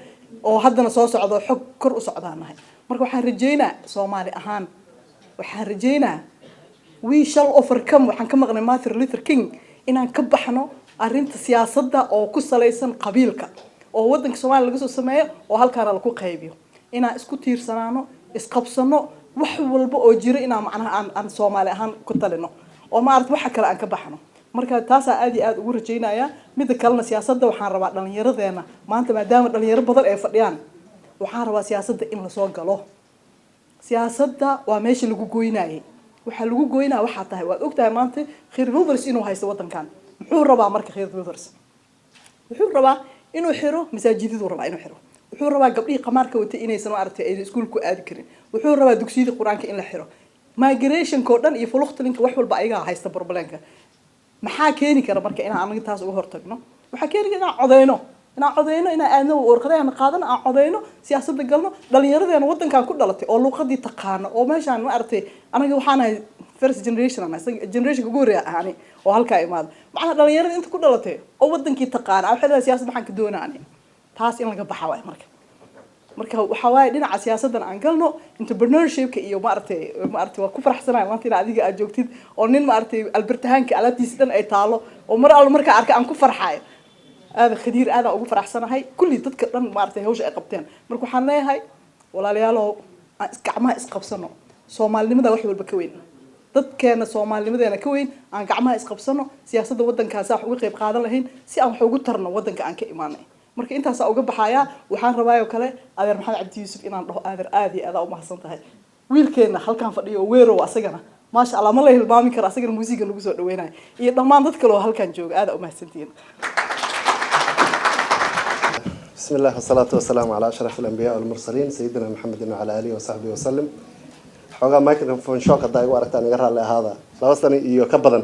oo haddana soo socdo, xog kor u socdaan nahay. Marka waxaan rajeynaa, Soomaali ahaan waxaan rajeynaa, we shall overcome. Waxaan ka maqnay Martin Luther King inaan ka baxno arrinta siyaasadda oo ku salaysan qabiilka oo wadanka Soomaaliya laga soo sameeyo oo halkaana lagu qaybiyo. Inaan isku tiirsanaano, isqabsano, wax walba oo jiro inaan macnaha aan Soomaali ahaan ku talino oo, ma aragta, waxa kale aan ka baxno. Marka taasaa aad iyo aad ugu rajaynaya. Midda kalena, siyaasadda waxaan rabaa dhalinyaradeena maanta, maadaama dhalinyaro badan ay fadhiyaan, waxaan rabaa siyaasadda in lasoo galo. Siyaasadda waa meesha lagu goynayay. Waxaa lagu goynaya waxaa tahay, waad ogtahay maanta Geert Wilders inuu haysto wadankan. Muxuu rabaa marka Geert Wilders? Wuxuu rabaa inuu xiro masaajidaduu rabaa inuu xiro. Wuxuu rabaa gabdhihii qamaarka watay inaysan, maaragtay, aysan iskuulku aadi karin. Wuxuu rabaa dugsiyadii Qur-aanka in la xiro. Migrationka oo dhan iyo vluchtelinka, wax walba ayagaa haysta problemka. Maxaa keeni kara marka inaan anaga taas uga hortagno? Waxaa keeni kara inaan codeyno, inaan codeyno, inaan aadno, warqadaheena qaadano, aan codeyno, siyaasadda galno. Dhalinyaradeena wadankan ku dhalatay oo luuqadii taqaano oo meeshaan, ma aragtay, anaga waxaan ahay first generation, aan ahay generationka ugu horreeya ahani oo halkaa imaada. Macnaha dhalinyarada inta ku dhalatay oo wadankii taqaana waxay leedahay siyaasad maxaan ka doonaa ani? Taas in laga baxa waay. Marka waxaa waaye dhinaca siyaasaddan aan galno, entrepreneurshipka iyo, maaragtay, waa ku faraxsanahay maanta in adiga aad joogtid oo nin, maaragtay, Albertahanka alaabtiisa dhan ay taalo oo mar alla markaa arka aan ku farxayo. Aada khadiir aadaan ugu faraxsanahay kulli dadka dhan, maaragtay, hawsha ay qabteen. Marka waxaan leeyahay, walaalayaalow, aan gacmaha isqabsano. Soomaalinimada wax walba ka weyn, dadkeena soomaalinimadeena ka weyn. Aan gacmaha isqabsano, siyaasadda waddankaas wax uga qayb qaadan lahayn si aan wax ugu tarno waddanka aan ka imaanay. Marka intaasaa uga baxayaa. Waxaan rabaayoo kale adeer Maxamed Cabdi Yuusuf inaan dhaho, adeer, aad iyo aadaa umahadsan tahay. Wiilkeenna halkaan fadhiyo oo weerow, asagana maasha Allah, ma la hilmaami karo, asagana muusiga lagu soo dhaweynayo, iyo dhammaan dad kale oo halkaan jooga, aada umahadsantihiin. بسم الله والصلاة والسلام على أشرف الأنبياء والمرسلين، سيدنا محمد وعلى آله وصحبه وسلم. Xoogaa microphone shock haddaa igu aragtaan, iga raalli ahaada. 2 sano iyo ka badan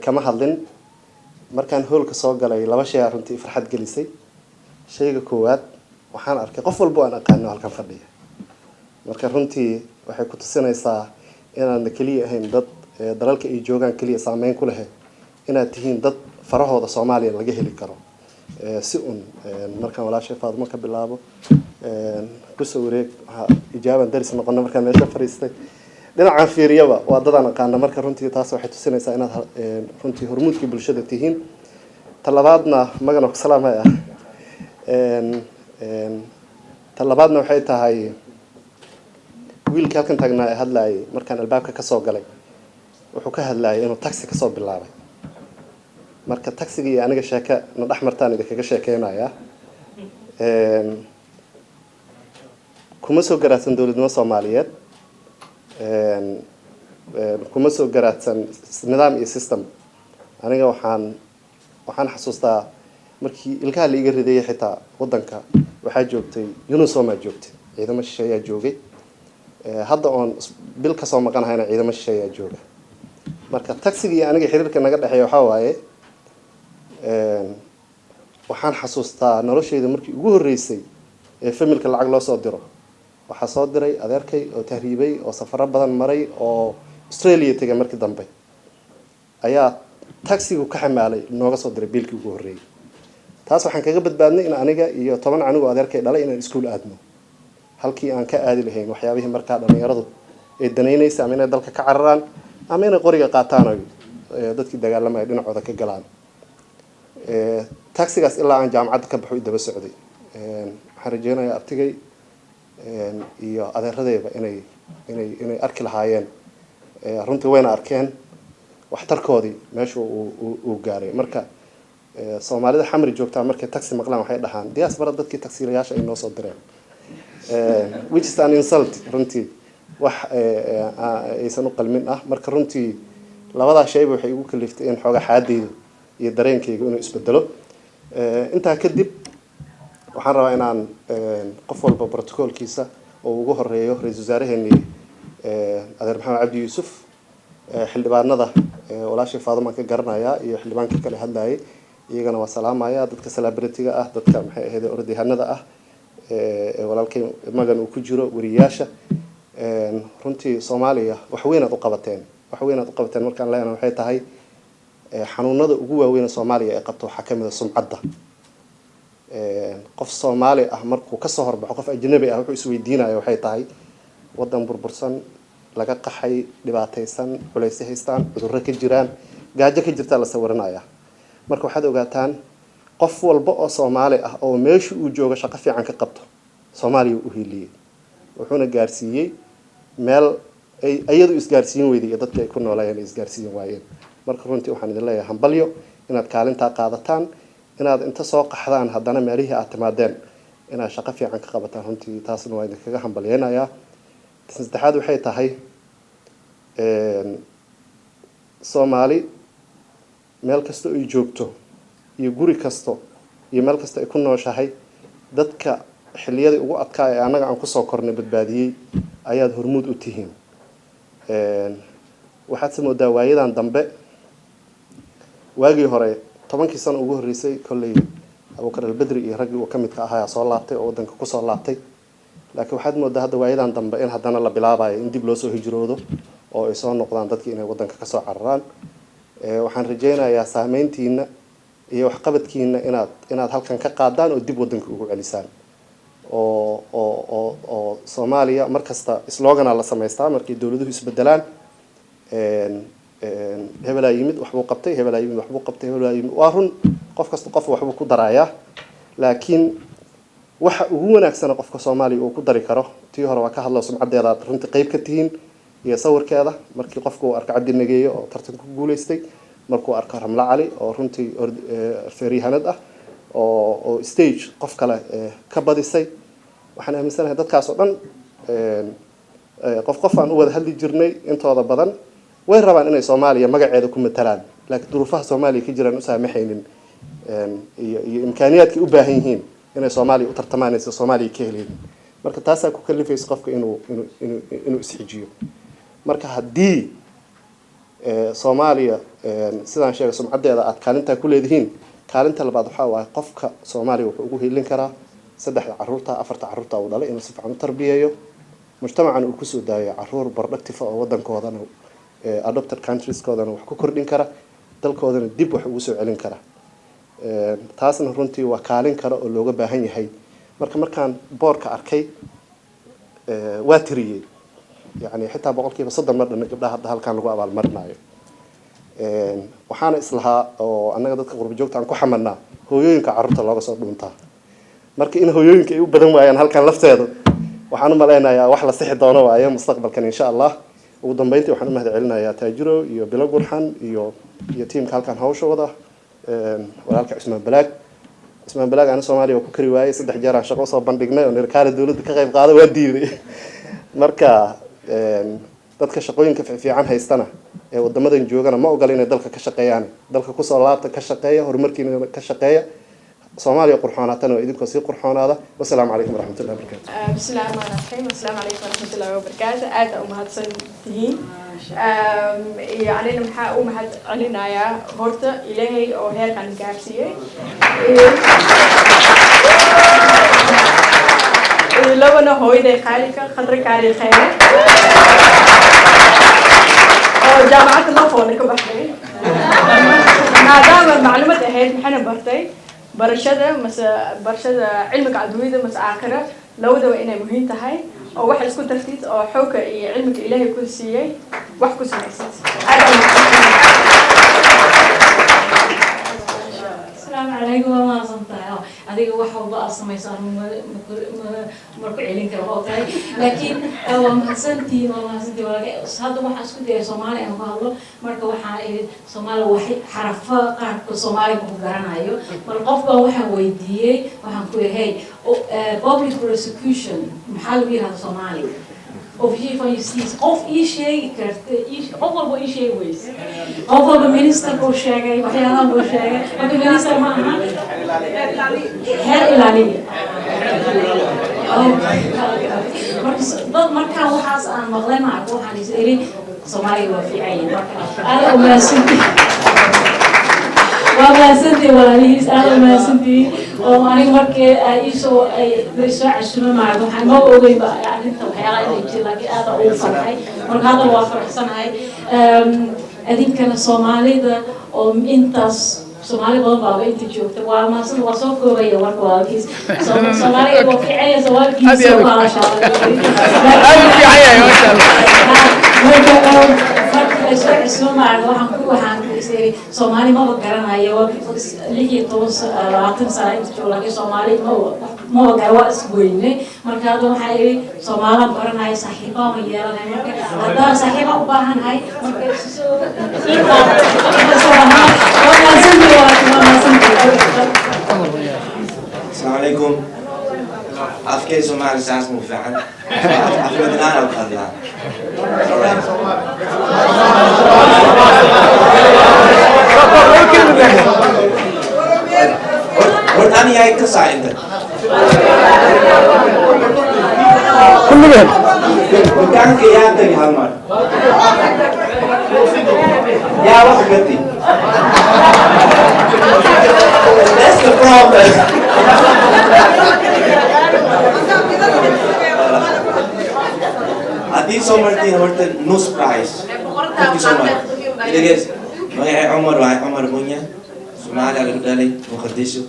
kama hadlin. Markaan hoolka soo galay, laba shay aa runtii farxad gelisay. Shayga koowaad, waxaan arkay qof walba oo aan aqaano halkan fadhiya. Marka runtii waxay ku tusinaysaa inaadna keliya ahayn dad dalalka ay joogaan keliya saameyn ku leh, inaad tihiin dad farahooda Soomaaliya laga heli karo. Si un markaan walaashay Faadmo ka bilaabo, kusoo wareeg, waxaa ijaaban daris noqono. Markaan meesha fadhiistay, dhinacaan fiiriyaba waa dadaan aqaana. Marka runtii taas waxay tusinaysaa inaad runtii hormuudkii bulshada tihiin. Ta labaadna, magana ku salaamaya. Ta labaadna waxay tahay, wiilkii halkan taagnaa ee hadlaayay markaan albaabka kasoo galay, wuxuu ka hadlayay inuu taxi kasoo bilaabay. Marka taxiga iyo aniga sheeke na dhex martaan idinkaga sheekeynayaa. Kuma soo garaadsan dowladnimo Soomaaliyeed, kuma soo garaadsan nidaam iyo system. Aniga waxaan xasuustaa markii ilkaha la iga rideeyay, xitaa waddanka waxaa joogtay UNOSOM-aa joogtay, ciidamo shisheeyaa joogay. Hadda oon bil kasoo maqanahayna ciidamo shisheeyaa jooga. Marka taxiga iyo aniga xiriirka naga dhexeeya waxaa waaye, waxaan xasuustaa noloshayda markii ugu horreysay ee family-ka lacag loo soo diro, waxaa soo diray adeerkay oo tahriibay oo safaro badan maray oo Australia tegay. Markii dambe ayaa taxigu ka xamaalay, nooga soo diray biilkii ugu horreeyay. Taas waxaan kaga badbaadnay in aniga iyo 10 canug oo adeerkay dhalay inaan iskuul aadno, halkii aan ka aadi lahayn waxyaabihii markaa dhalinyaradu ay danaynaysa, ama inay dalka ka cararaan ama inay qoriga qaataan oy dadkii dagaalamaya dhinacooda ka galaan. Taxigaas ilaa aan jaamacadda ka baxo i daba socday. Waxaan rajeynayaa abtigay iyo adeeradeyba inay arki lahaayeen. Runtii wayna arkeen waxtarkoodii meesha uu gaaray. Marka Soomaalida Xamri joogtaa markay taxi maqlaan, waxay dhahaan diaspora dadkii taxiilayaasha ay noo soo direen, which is an insult, runtii wax aysan u qalmin ah. Marka runtii labadaa shayba waxay igu kaliftay in xoogaa xaadeyda iyo dareenkayga inuu isbedelo. Intaa kadib waxaan rabaa inaan qof walba protocolkiisa oo ugu horeeyo ra-iisul wasaaraheenii adeer Maxamed Cabdi Yuusuf, xildhibaanada, walaashii Faadumaan ka garanayaa, iyo xildhibaankii kale hadlayay, iyagana waa salaamaya. Dadka celebrity-ga ah, dadka maxay ahayd orodyahanada ah ee walaalkay Magan uu ku jiro, wariyaasha, runtii Soomaaliya wax weyn aad u qabateen. Wax weyn aad u qabateen markaan leenahay waxay tahay, xanuunada ugu waaweyn ee Soomaaliya ay qabto waxaa kamid a sumcadda. Qof Soomaali ah markuu kasoo horbaxo qof ajnabi ah, wuxuu isweydiinaya waxay tahay, wadan burbursan, laga qaxay, dhibaataysan, culaysyo haystaan, cudurro ka jiraan, gaajo ka jirtaa la sawiranaya. Marka waxaad ogaataan, qof walba oo Soomaali ah oo meesha uu joogo shaqo fiican ka qabto, Soomaaliya u hiiliyey, wuxuuna gaarsiiyey meel ay iyadu isgaarsiin weyday iyo dadkii ay ku noolayeen ay isgaarsiin waayeen. Marka runtii waxaan idin leeyahay hambalyo inaad kaalintaa qaadataan, inaad inta soo qaxdaan haddana meelihii aad timaadeen inaad shaqo fiican ka qabataan. Runtii taasna waa idinkaga hambalyeynayaa. Saddexaad waxay tahay, Soomaali meel kasta ay joogto iyo guri kasto iyo meel kasta ay ku nooshahay, dadka xilliyadii ugu adkaa ee annaga aan kusoo kornay badbaadiyey ayaad hormuud u tihiin. Waxaad se moodaa waayadan dambe, waagii hore, 10kii sano ugu horreysay, kolley Abuukar Albedri iyo raggii uu ka midka ahaa soo laabtay oo waddanka kusoo laabtay. Laakiin waxaad moodaa hadda waayadan dambe in haddana la bilaabayo in dib loo soo hijroodo oo ay soo noqdaan dadkii inay waddanka kasoo cararaan. Waxaan rajeynayaa saameyntiina iyo waxqabadkiina inaad halkan ka qaadaan oo dib waddanka ugu celisaan, oo Soomaaliya mar kasta slogan-a la samaystaa markay dowladuhu isbedelaan: hebelaa yimid, waxbuu qabtay, hebelaa yimid, waxbuu qabtay, hebelaa yimid. Waa run, qof kasta qof waxbuu ku darayaa, laakiin waxa ugu wanaagsana qofka Soomaaliya uu ku dari karo, tii hore waa ka hadlo, sumcaddeeda aad runtii qeyb ka tihiin iyo sawirkeeda. Markii qofku uu arko Cabdi Nageeye oo tartan ku guuleystay, markuu arko Ramlo Cali oo runtii feeryahanad ah. Oo stage qof kale ka badisay. Waxaan aaminsanahay dadkaas oo dhan qof qof aan u wada hadli jirnay, intooda badan way rabaan inay Soomaaliya magaceeda ku matalaan, laakiin duruufaha Soomaaliya ka jiraan u saamaxaynin iyo imkaaniyaadka u baahan yihiin inay Soomaaliya u tartamaan aysan Soomaaliya ka heleynin. Marka taasaa ku kalifaysa qofka inuu isxijiyo. Marka haddii Soomaaliya, sidaan sheegay, sumcaddeeda aad kaalintaa ku leedihiin, kaalinta labaad waxaa waaye qofka Soomaaliya wuxuu ugu helin karaa saddexda caruurta, afarta caruurta uu dhalay inuu si fiican u tarbiyeeyo, mujtamacan uu kusoo daayo caruur productive oo wadankoodana, adopted countrieskoodana wax ku kordhin kara, dalkoodana dib wax ugu soo celin kara. Taasna runtii waa kaalin kale oo looga baahan yahay. Marka markaan boorka arkay, waa tiriyey, yani xitaa 30% ma dhanna gabdhaha hadda halkan lagu abaalmarinayo. Waxaana islahaa oo annaga dadka qurba joogta aan ku xamanaa hooyooyinka carruurta looga soo dhuuntaa. Marka in hooyooyinka ay u badan waayaan halkan lafteedu, waxaan u malaynayaa wax la sixi doono waayo mustaqbalkan, insha Allah. Ugu dambeyntii waxaan u mahad celinayaa Taajiro iyo Bilo Gurxan iyo tiimka halkan hawsha wada, walaalka Cusmaan Balaag. Cusmaan Balaag ana Soomaaliya waa ku kari waayey. Saddex jeer aan shaqo usoo bandhignay oo nirkaale dowladda ka qayb qaada, waa diiday. Marka dadka shaqooyinka fiican haystana ee wadamadan joogana ma ogola inay dalka ka shaqeeyaan. Dalka kusoo laabta, ka shaqeeya, horumarkiina ka shaqeeya. Soomaaliya qurxoonaatana waa idinkoo sii qurxoonaada. Wasalaamu calaykum waraxmatullahi wabarakatu. بسم الله الرحمن الرحيم. السلام عليكم ورحمة الله وبركاته. Aad u mahadsan tihiin. Iyo anina maxaa u mahad celinayaa horta Ilaahay oo heerkan gaarsiiyey, iyo labana hooyaday qaalika Khadra Kaari Khayre oo jaamacadda Lafoole ka baxday, maadaama macluumad ahayd maxayna bartay barashada mase barashada cilmiga adduunyada mase aakhira labadaba inay muhiim tahay, oo wax isku dartid oo xoogga iyo cilmiga Ilaahay ku siiyey wax ku samaysid. Aad baan mahadsantahay. Asalaamu calaykum. Waa mahadsan tahay. Adiga wax walba aad samayso anu marku celin karo oo tahay, laakiin waa mahadsantihiin, waa mahadsantihiin. Hadda waxaan isku dayay Soomaali aan ku hadlo. Marka waxaan idhi Soomaali waxay xarafo qaarka Soomaaliga ku garanayo. Mar qof baa waxaan weydiiyey, waxaan ku yidhi, "Hey, public prosecution maxaa lagu yihahda Soomaali?" Officier van justitie. Qof ii sheegi karta, qof walba ii sheegi weyse. Qof walba minister buu sheegay, waxyaalaha buu sheegay. Marka minister ma aha, xeer ilaaliya. Marka dad markaan waxaas aan maqlay, ma arko, waxaan is iri Soomaaliga waa fiican yihiin. Marka aada u mahadsantihin, waa mahadsantihin walaalihiis, aada u mahadsantihiin. Oo aniga markii ay iisoo ay soo casuuma maarag, waxaan ma ogeynba arrinta waxyaalaha inay jir, laakiin aada ugu farxay. Marka hadda waa faraxsanahay. Adinkana Soomaalida oo intaas Soomaali badan baaba inta joogta, waa mahadsan. Waa soo koobaya warka walaalkiis. Soomaaliga waa fiicanya, Soomaalkiisa waa Aad u fiican yahay, masha Allah. Marka marka la soo casuumayo, waxaan ku is iri Soomaali maba garanayo. 16, 20 sano inta joogo, laakiin Soomaali maba gara, waa isweynay. Marka hadda waxaan iri Soomaalaan baranaya, saaxiibaa ma yeelanay. Marka haddaan saaxiiba u baahanahay, marka soo waa mahadsantihi, waa mahadsantihi. Asalaamu calaykum. Afkay Soomaali saas mu fiican, afmad aan ku hadlaa. Alright. Horta aniga ka saa inta kulligeen dukaanka yaa tagi hal mar, yaa wax gati. That's the problem. Haddii soo martiin horta nus price qofkii soo maray idagees. Magacay Cumar waaye, Cumar Munya. Soomaaliya lagu dhalay, Muqdisho,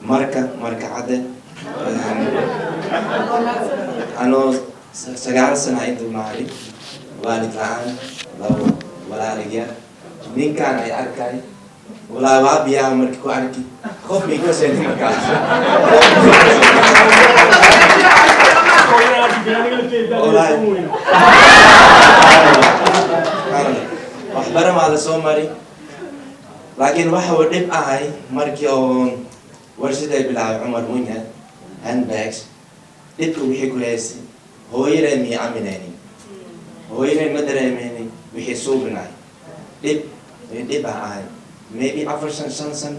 marka cadde anoo 9 sana inta imaaday, waalid la-aan, labo walaaligya. Ninkaan ay arkay walaa waa biyaha marki ku arki qof may ka seeni markaas. Wallaahi. Subxaanallah. Waxbaran waa la soo mari, laakiin waxa uu dhib ahay markii oo Warshaday bilaabay Cumar Munya handbags. Dhibka wixii ku haysay, hooyaday miyay aaminaynin, hooyaday ma dareemeynin wixii suubinay. Dhib dhib ah ahay, maybe 4 san, 5 san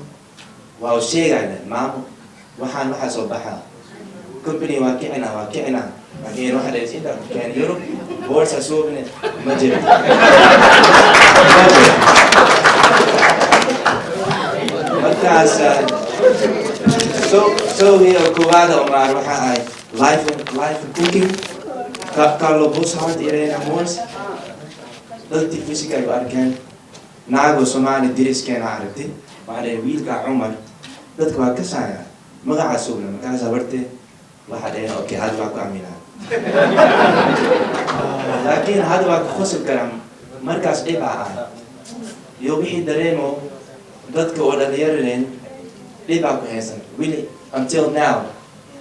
waa u sheegayna, maamo, waxaan waxaa soo baxaa, company waa kicinaa, waa kicinaa, laakiin waxa dhahaysa intaa ku keen Yurub boorsa suubine ma jirto, ma jiro. Markaas so here koowaada Omar waxa ahay life and cooking. Carlo Boszhard, Irene Moors, dad telefishinka ay u arkeen, naagoo Soomaali deriskeena aragtay, waxaa dhahay wiilka Cumar dadka waa kasaya magacaa sugna. Markaas habartee waxaa dhaheen, okay, hadda waa ku aaminaa, laakiin hadda waa ku qosol karaa. Markaas dhib ah ah iyo wixii dareemo dadka oo dhalinyaradeen dhibaa ku haysan wili until now.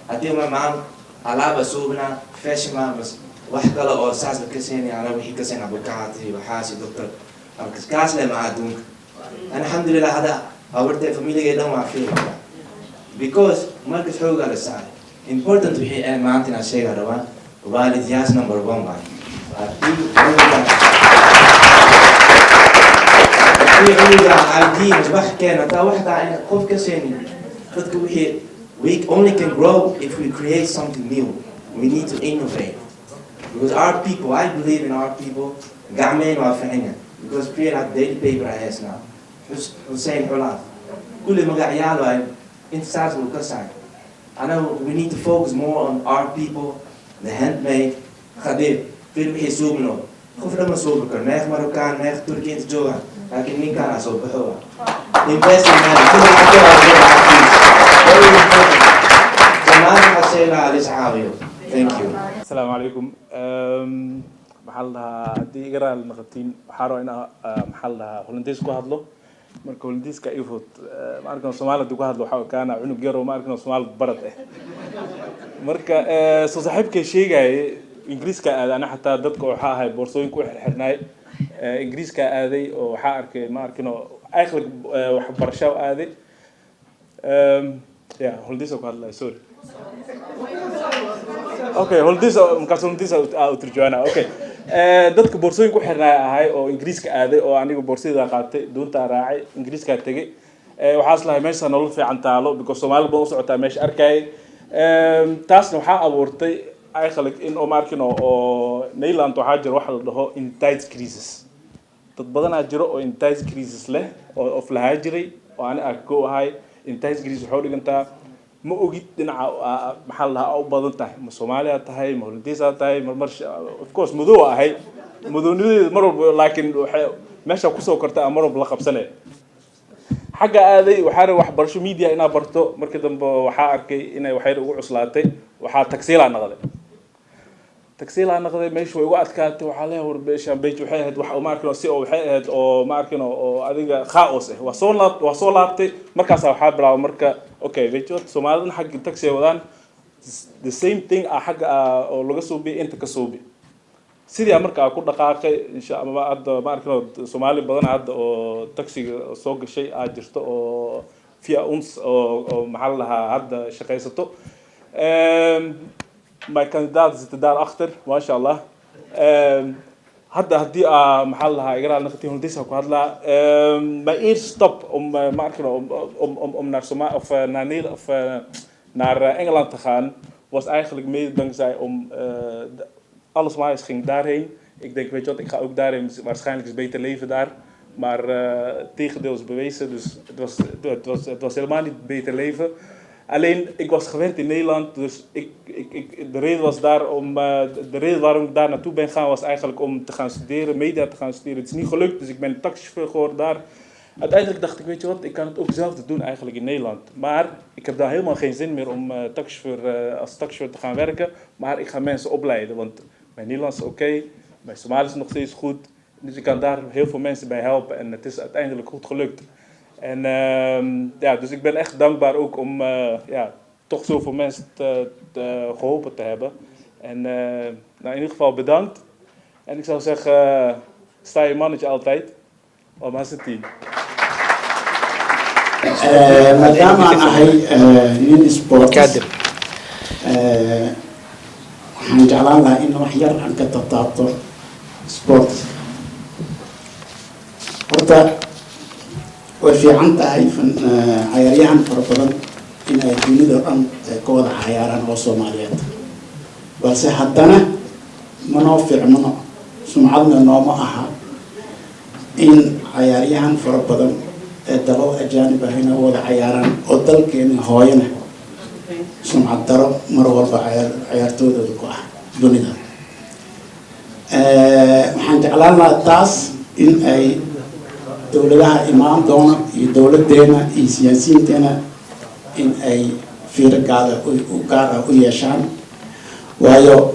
Haddii ma maam alaaba suubna feshma mas wax kale oo saasba ka seeni, ana wixii ka seen abukaati waxaasi doctor markas kaas le ma adduunka. Alxamdulilah, hadda habartee familigay dhan waa fiican, because markas xoogaa la saaray. Important wixii ee maanta inaan sheega rabaa, waalidyaas number one waay. Haddii cunuga ID wax keena taa wax taa in qof ka seenin dadka wixii, we only can grow if we create something new. We need to innovate because our people, I believe in our people, gacmeen waa ficina, because create a daily paper I has now, Hussein Xulaaf, kulli magacyaal waay, inta saas uu ka saay. Ana we need to focus more on our people, the handmade. Khadir fil wixii suubno, qof dhan ma suubi karo, meeq Marocaan, meeq Turki inta jooga, laakiin ninkaan soo baxo invest in man kulli lacagtooda. Very important. So maanta waxaa sheegaa lis caawiyo. Thank you. Asalaamu calaykum. Maxaa la dhahaa, haddii iga raali naqatiin, waxaa rabaa inaa maxaa la dhahaa, Hollandees ku hadlo. Marka Hollandeeska ii fudud. Ma arkan Soomaali haddii ku hadlo, waxaa ekaana cunug yar oo ma arkan Soomaali barad ah. Marka soo saaxiibkay sheegayay, Ingiriiska aaday ana xataa dadka waxaa ahay boorsooyinka u xirxirnaay. Ingiriiska aaday oo waxaa arkay, ma arkin oo eigenlijk waxbarasho aaday. Ja, Hollandees ku hadlaya, sorry. Okay, Hollandees, markaas Hollandees aa u turjumaana. Okay, dadka boorsooyinka u xirnaay ahay oo Ingiriiska aaday, oo aniga boorsadayda qaatay, doontaa raacay, Ingiriiskaa tegay. Waxaa is lahay meesha nolol fiican taalo, because Soomaali badan u socotaa meesha arkayay. Taasna waxaa abuurtay eigenlijk in oo ma arkin oo Nederland waxaa jira waxa la dhaho identiteitscrisis. Dad badanaa jiro oo identiteitscrisis leh oo of lahaa jiray oo ani aan ko ahay. Identiteitscrisis waxay u dhigantaa ma ogid dhinaca maxaa la dhahaa u badan tahay, ma Soomaaliya tahay, ma Hollandeesa tahay. Marmar of course madow ahay, madownimadeeda mar walba, laakiin waxay meesha kusoo kortay aan mar walba la qabsanay. Xagga aaday, waxaa rabay waxbarasho media inaa barto. Markii dambe waxaa arkay inay waxyar ugu cuslaatay, waxaa tagsiilaa noqday, tagsiilaa noqday. Meesha way ugu adkaatay. Waxaa leeyahay war meeshaan bej waxay ahayd wax ma arkin si oo waxay ahayd oo ma arkin oo adiga chaos ah. Waa soo laabtay. Markaasaa waxaa bilaabay marka, okay, bej Soomaalidan xagga taxi ay wadaan, the same thing ah xagga oo laga suubiy inta ka suubi. Sidii marka ku dhaqaaqay, insha Allah hadda ma arkin Soomaali badan hadda oo taxiga soo gashay aa jirto oo via ons oo maxaa la dhahaa hadda shaqaysato. Mijn kandidaat zit daar achter, masha Allah. Hadda haddii aa maxaa la dhahaa igaraal naqatiin, Hollandees ku hadlaa. Mijn eerste stap om ma arkin om naar Soma of naar Nederland of naar Engeland te gaan was eigenlijk mede dankzij om alle Somaliërs ging daarheen. Ik denk, weet je wat, ik ga ook daarheen. Waarschijnlijk is beter leven daar. Maar het tegendeel is bewezen, dus het was helemaal niet beter leven. Alleen, ik was gewend in Nederland, dus ik, de reden was daar om, de reden waarom ik daar naartoe ben gegaan was eigenlijk om te gaan studeren, media te gaan studeren. Het is niet gelukt, dus ik ben taxichauffeur geworden daar. Uiteindelijk dacht ik, weet je wat, ik kan het ook zelf doen eigenlijk in Nederland. Maar ik heb daar helemaal geen zin meer om als taxichauffeur te gaan werken. Maar ik ga mensen opleiden, want mijn Nederlands is oké, mijn Somalisch is nog steeds goed. Dus ik kan daar heel veel mensen bij helpen en het is uiteindelijk goed gelukt. En ja, dus ik ben echt dankbaar ook om ja, toch zoveel mensen geholpen te hebben. En nou, in ieder geval bedankt. En ik zou zeggen, sta je mannetje altijd. Om 10. Maadaama aan ahay nin sport, waxaan jeclaan lahaa in wax yar aan ka taabto sport. Horta way fiican tahay cayaaryahan fara badan in ay dunida o dhan ka wada cayaaraan oo Soomaaliyeed, balse haddana manoo fiicno, sumcadna nooma aha in cayaaryahan fara badan ee dalal ajaanib ahina wada cayaaraan oo dalkeena hooyana sumcad daro mar walba cayaartoodooda ku ah dunida. Waxaan jeclaan lahaa taas in ay dowladaha imaan doona iyo dowladeena iyo siyaasiyiinteena in ay fiiro gaada u gaar ah u yeeshaan, waayo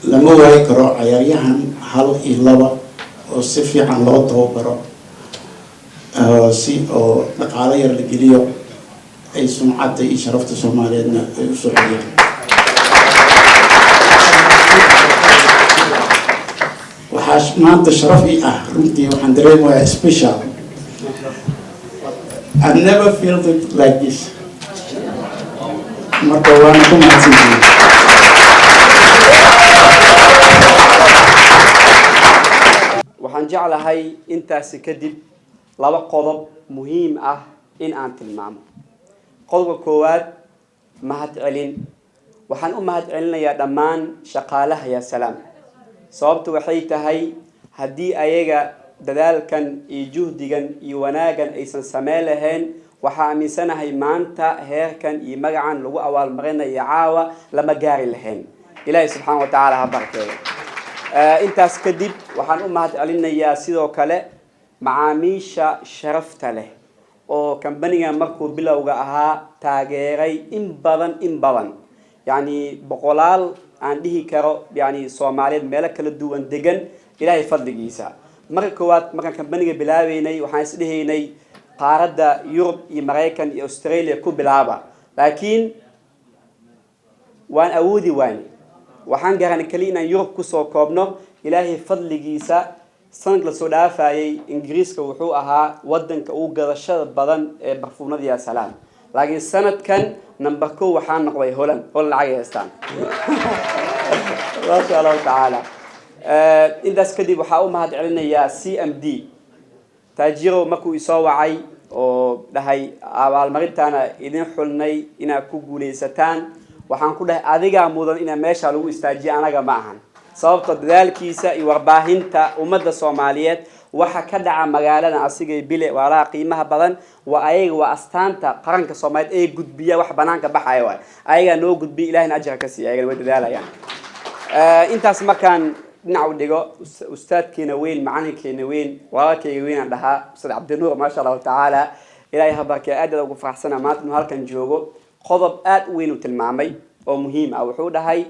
lama waayi karo cayaaryahan hal iyo laba oo si fiican loo tababaro, si oo dhaqaalo yar la geliyo, ay sumcadda iyo sharafta Soomaaliyeedna ay usoo celiyaan. Waxaa maanta sharaf ii ah, runtii waxaan dareemayaa special. I never felt it like this. Marka waana ku mahadsantihiin. Waxaan jeclahay intaasi kadib laba qodob muhiim ah in aan tilmaamo. Qodobka koowaad, mahad celin. Waxaan u mahad celinayaa dhammaan shaqaalaha Ya Salaam. Sababtu waxay tahay, haddii ayaga dadaalkan iyo juhdigan iyo wanaagan aysan sameyn lahayn, waxaa aaminsanahay maanta heerkan iyo magacan lagu abaalmarinayo caawa lama gaari lahayn. Ilaahay subxaana wa tacaala ha barakeeyo. Intaas kadib waxaan u mahad celinayaa sidoo kale macaamiisha sharafta leh oo kambanigan markuu bilowga ahaa taageeray in badan, in badan, yacni boqolaal aan dhihi karo, yani Soomaaliyeed meelo kala duwan degan. Ilaahay fadligiisa, marka koowaad markaan kambaniga bilaabeynay, waxaan isdhehaynay qaaradda Yurub iyo Maraykan iyo Australia ku bilaaba, laakiin waan awoodi waayne. Waxaan garanay keliya inaan Yurub kusoo koobno. Ilaahay fadligiisa, sanad lasoo dhaafayay Ingiriiska wuxuu ahaa wadanka ugu gadashada badan ee barfuunada Ya Salaam, laakiin sanadkan number 1 waxaa noqday Holland. Holland lacag ay haystaan, maasha Allahu tacaala. Intaas kadib waxaa u mahad celinayaa CMD Taajirow markuu isoo wacay oo dhahay abaalmarintaana idin xulnay inaad ku guuleysataan. Waxaan ku dhahay, adigaa mudan inaa meesha lagu istaajiyo, anaga ma ahan. Sababta dadaalkiisa iyo warbaahinta ummadda Soomaaliyeed waxa ka dhaca magaaladan, asigay bile waalaha qiimaha badan waa ayaga, waa astaanta qaranka Soomaaliyeed ee gudbiya wax banaanka baxaya waay. Ayagaa noo gudbiya, Ilahina ajarka ka siiya, ayagana way dadaalayaan. Intaas markaan dhinac u dhigo, ustaadkeena weyn, macalinkeena weyn, walaalkeyga weyn aan dhahaa, Ustaad Cabdinuur, maasha Allahu tacaala, Ilaahay ha barkeeyo. Aad aad ugu faraxsana maanta inuu halkan joogo. Qodob aad u weyn uu tilmaamay oo muhiim ah wuxuu dhahay,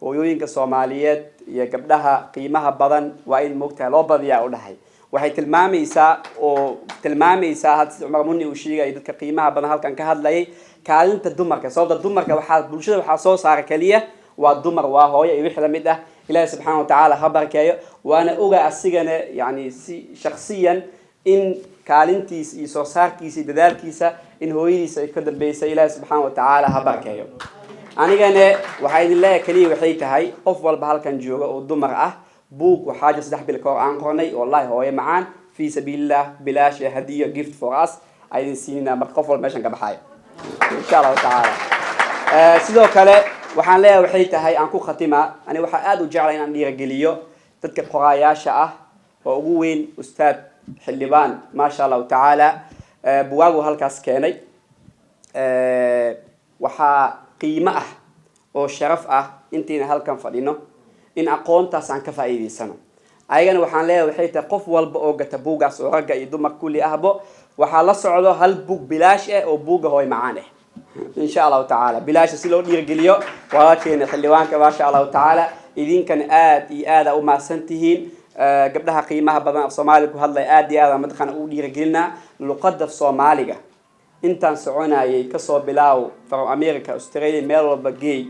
hooyooyinka Soomaaliyeed iyo gabdhaha qiimaha badan waa in moogtahay loo badiyaa, u dhahay. Waxay tilmaamaysaa oo tilmaamaysaa hadda sida Cumar Muni uu sheegayay, dadka qiimaha badan halkan ka hadlayay, kaalinta dumarka. Sababta dumarka waxaa bulshada waxaa soo saara keliya waa dumar, waa hooyo iyo wixii lamid ah. Ilaahi subxaana wa tacaala ha barkeeyo. Waana oga asigana, yani si shaksiyan, in kaalintiisa iyo soo saarkiisa iyo dadaalkiisa in hooyadiisa ay ka dambeysay. Ilaahi subxaana wa tacaala ha barkeeyo. Anigana waxaa idin leeyahay keliya waxay tahay, qof walba halkan jooga oo dumar ah, buug waxaa jira 3 bil ka hor aan qornay, wallahi hooyo macaan, fi sabiilillah, bilaash, hadiyo, gift for us aa idin siinina. Marka qof walba meeshan ka baxayo, insha Allahu tacaala. Sidoo kale waxaan leeyahay waxay tahay aan ku khatima, ani waxaa aada u jeclay inaan dhiirageliyo dadka qoraayaasha ah oo ugu weyn ustaad xildhibaan, maasha Allahu tacaala. Buwaagu halkaas keenay waxaa qiimo ah oo sharaf ah intayna halkan fadhino in aqoontaas aan ka faa'iidaysano. Ayagana waxaan leeyahay waxay tahay, qof walba oo gata buuggaas oo ragga iyo dumar kulli ahbo, waxaa la socdo hal buug bilaash ah oo buugga hooy macaan ah, insha Allahu tacaala, bilaasha, si loo dhiirigeliyo walaalkeena xildhibaanka, maasha Allahu tacaala. Idinkana aad iyo aada u mahadsan tihiin. Gabdhaha qiimaha badan af Soomaaliga ku hadlay aad iyo aad aan mataqaana ugu dhiirigelinaa luqadda Soomaaliga. Intaan soconayay, kasoo bilaaw from America, Australia, meel walba geey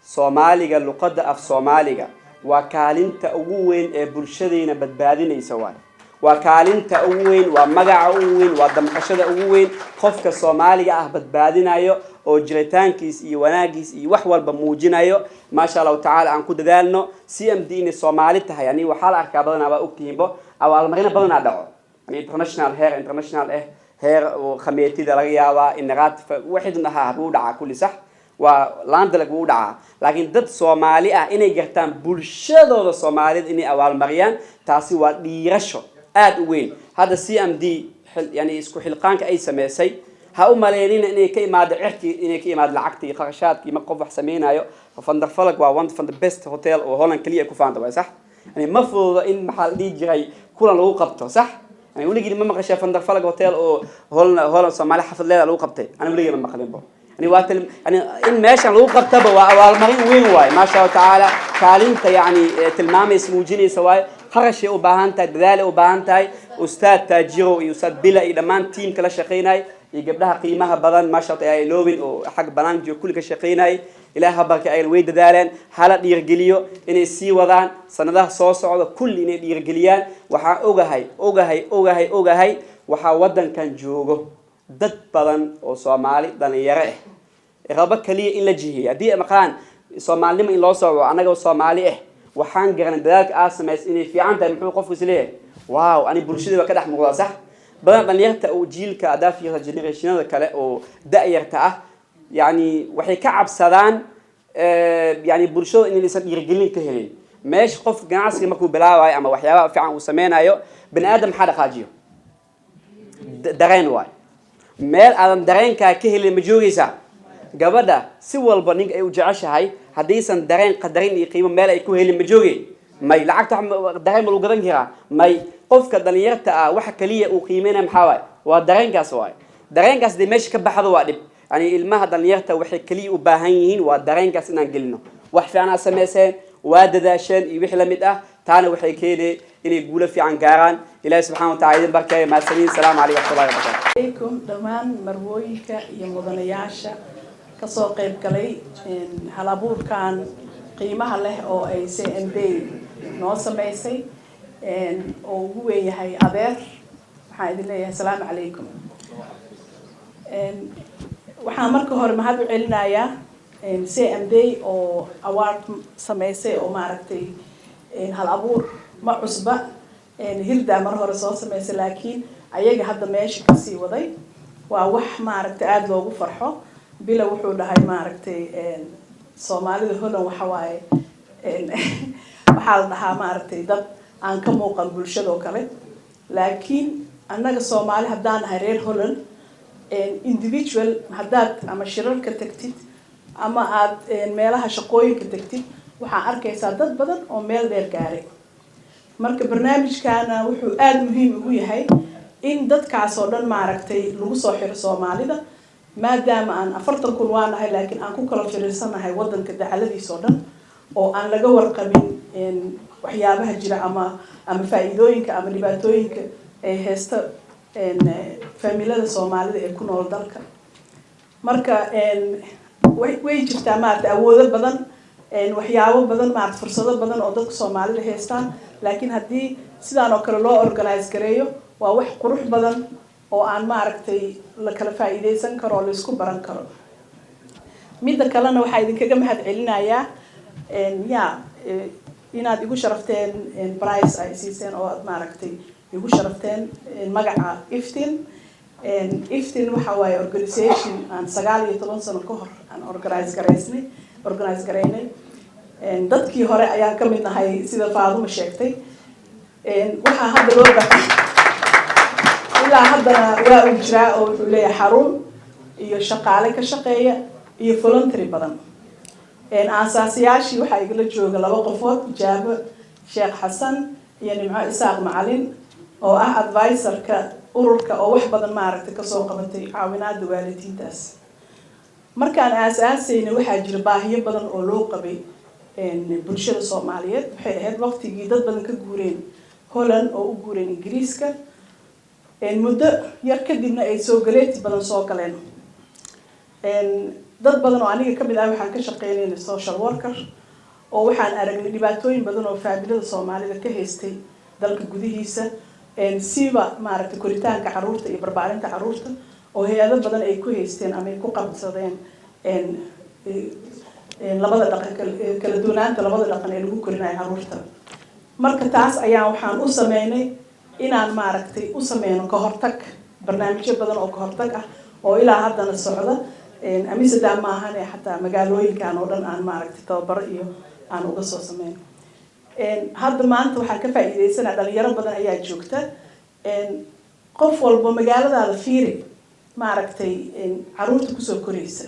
Soomaaliga. Luqadda af Soomaaliga waa kaalinta ugu weyn ee bulshadeyna badbaadinaysa waay. Waa kaalinta ugu weyn, waa magaca ugu weyn, waa damqashada ugu weyn qofka Soomaaliga ah badbaadinayo oo jiritaankiis iyo wanaagiis iyo wax walba muujinayo. Maasha Allahu tacaala, aan ku dadaalno CMD inay Soomaali tahay. Yani waxaa la arkaa badanaa, waa ogtihiinbo, abaalmarino badanaa dhaco, yani international, heer international heer oo khameetida laga yaabaa inaraat waxidun ahaa wuu dhacaa kulli, sax waa landelijk wuu dhacaa, laakiin dad Soomaali ah inay gartaan bulshadooda Soomaalida inay abaalmariyaan, taasi waa dhiirasho aada u weyn. Hadda CMD yani isku xilqaanka ay sameysay, ha u maleynina inay ka imaado cirkii, inay ka imaado lacagtii iyo qarashaadkii. Ma qof wax sameynayo. Van der Valk waa one van the best hotel oo Holland kaliya ay ku faanta waay, sax. Yani ma fududo in, maxaa la dhihi jiray, kulan lagu qabto, sax. Yani weligii ma maqashay Van der Valk hotel oo Holland Soomaali xafadleeda lagu qabtay? Ani weligii ma maqlinbo. Yani waa yani in meeshan lagu qabtaba waa abaalmarin weyn waaye. Maasha Allahu tacaala, kaalinta yani tilmaamaysa, muujinaysa waaye. Qarashay u baahan tahay, dadaalay u baahan tahay. Ustaad Taajirow iyo Ustaad Bila iyo dhammaan tiimka la shaqaynay iyo gabdhaha qiimaha badan, maasha Allah, ay loobin oo xag banaan joogo, kulli ka shaqaynay, Ilaah ha barka, ay way dadaaleen. Hala dhiirgeliyo inay sii wadaan sanadaha soo socda, kulli inay dhiirgeliyaan. Waxaan ogahay, ogahay, ogahay, ogahay, waxaa wadankan joogo dad badan oo Soomaali dhalinyaro ah, rabo kaliya in la jihiyo haddii ay maqlaan Soomaalinimo in loo soo waco. Annaga Soomaali ah waxaan garanay dadaalka aad samays inay fiican tahay. Muxuu qofku is leeyahay? Wow, ani bulshadii waa ka dhex muuqdaa, sax. Badan dhalinyarta oo jiilka haddaa fiirsa, generationada kale oo da-yarta ah, yani waxay ka cabsadaan yani bulshada inaysan dhiirigelin ka helin. Meesha qofka ganacsiga markuu bilaabayo ama waxyaabaha fiican uu sameynayo, bani aadam maxaa dhaqaajiyo? Dareen waay. Meel aadan dareenkaa ka helin ma joogaysaa? Gabadha si walba ninka ay u jeceshahay, haddaysan dareen qadarin iyo qiimo meel ay ku helin, ma jooge? May. Lacagta dareen ma lagu gadan karaa? May. Qofka dhalinyarta ah waxa kaliya uu qiimeynaya maxaa waay? Waa dareenkaas waay. Dareenkaas dee meesha ka baxdo waa dhib. Yani ilmaha dhalinyarta waxay kaliya u baahan yihiin waa dareenkaas inaan gelino. Wax fiican aad sameyseen, waa dadaasheen iyo wixii lamid ah, taana waxay keenay inay guulo fiican gaaraan. Ilahi subxana wa tacala idin barkeeyo. Mahadsanyiin. Salaamu calaykum waraxmatullahi wabarakatu. Calaykum dhammaan marwooyinka iyo mudanayaasha kasoo qayb galay halabuurkan qiimaha leh oo ay CMD noo sameysay oo ugu weyn yahay adeer. Waxaan idin leeyahay asalaamu calaykum. Waxaan marka hore mahad u celinayaa CMD oo award sameysay oo maaragtay hal abuur ma cusba, hirdaa mar hore soo sameysay, laakiin ayaga hadda meesha kasii waday. Waa wax maaragtay aada loogu farxo. Bila wuxuu dhahay, maaragtay, Soomaalida Holland waxa waaye waxaa la dhahaa, maaragtay, dad aan ka muuqan bulshadoo kale, laakiin annaga Soomaali haddaan nahay reer Holland, individual haddaad ama shirarka tagtid ama aad meelaha shaqooyinka tagtid, waxaa arkaysaa dad badan oo meel dheer gaaray. Marka barnaamijkana wuxuu aada muhiim ugu yahay in dadkaas oo dhan, maaragtay, lagu soo xiro Soomaalida, maadaama aan 40,000 waa nahay, laakiin aan ku kala firiirsanahay wadanka dacaladiis oo dhan oo aan laga warqabin waxyaabaha jira ama faa-iidooyinka ama dhibaatooyinka ay haysta faamilada Soomaalida ee ku nool dalka. Marka way jirtaa, maaragtay, awoodo badan, waxyaabo badan, maarata, fursado badan oo dadka Soomaalida haystaan, laakiin haddii sidaan oo kale loo organize gareeyo, waa wax qurux badan oo aan, maaragtay, la kala faa'iideysan karo oo la isku baran karo. Midda kalena waxaa idinkaga mahad celinayaa ya inaad igu sharafteen prize ay siiseen oo aad, maaragtay, igu sharafteen magaca Iftin. Iftin waxa waaye organization aan 19 sano ka hor aan organize garaynay. Dadkii hore ayaan ka mid nahay, sida Faaduma sheegtay. Waxaa hadda loo baahan ilaa haddana waa uu jiraa oo wuxuu leeyahay xarun iyo shaqaale ka shaqeeya iyo voluntary badan. Aasaasiyaashii waxaa igala jooga laba qofood, Ijaabo Sheekh Xasan iyo Nimco Isaaq Macalin, oo ah advisorka ururka oo wax badan, maaragtay, kasoo qabatay caawinaada waalidiintaas. Markaan aas-aasayna waxaa jira baahiyo badan oo loo qabay bulshada Soomaaliyeed. Waxay ahayd waqtigii dad badan ka guureen Holland oo u guureen Ingiriiska, muddo yar kadibna ay soo galeeti badan soo galeen. Dad badan oo aniga kamid ah waxaan ka shaqeynayna social worker oo waxaan aragnay dhibaatooyin badan oo faamilada Soomaalida ka haystay dalka gudihiisa. Siba maaragtay koritaanka caruurta iyo barbaarinta caruurta oo hay-ado badan ay ku haysteen ama ay ku qabsadeen labada dhaqan, kala duwanaanta labada dhaqan ee lagu korinayo caruurta. Marka taas ayaan waxaan u sameynay inaan maaragtay u sameyno kahortag, barnaamijyo badan oo kahortag ah oo ilaa haddana socda. Amsterdam maahan ee xataa magaalooyinkan oo dhan aan maaragtay tababaro iyo aan uga soo sameyno. Hadda maanta waxaan ka faa'iideysanaa dhalinyaro badan ayaa joogta. Qof walba magaaladaada fiiri, maaragtay caruurta kusoo koraysa,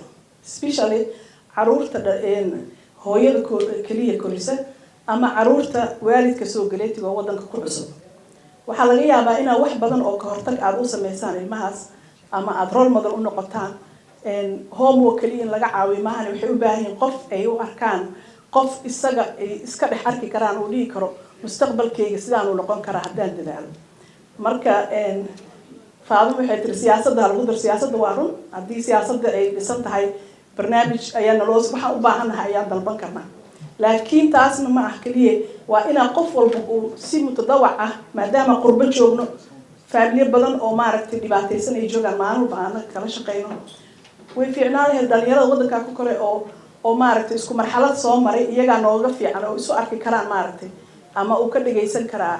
especially caruurta hooyada keliya korisa ama caruurta waalidka soo galeetiga oo wadanka ku cusub. Waxaa laga yaabaa inaad wax badan oo kahortag aada u sameysaan ilmahaas ama aada role model u noqotaan. Homework keliya in laga caawiyo maahan, waxay u baahan yihiin qof ay u arkaan, qof isaga ay iska dhex arki karaan, uu dhihi karo mustaqbalkayga sidaanuu noqon karaa haddaan dadaalo. Marka Faadimo waxay tiri siyaasadda ha lagu daro. Siyaasadda waa run, haddii siyaasadda ay dhisan tahay barnaamij ayaa naloo waxaan u baahannahay ayaan dalban karnaa. Laakiin taasna ma ah keliya, waa inaa qof walba uu si mutadawac ah, maadaama qurbo joogno, faamiliyo badan oo maaragtay dhibaataysan ay joogaan, maalin walba aan kala shaqeyno. Way fiicnaan lahayd dhalinyarada waddankaa ku koray oo maaragtay isku marxalad soo maray, iyagaa nooga fiican oo isu arki karaan maaragtay ama uu ka dhagaysan karaa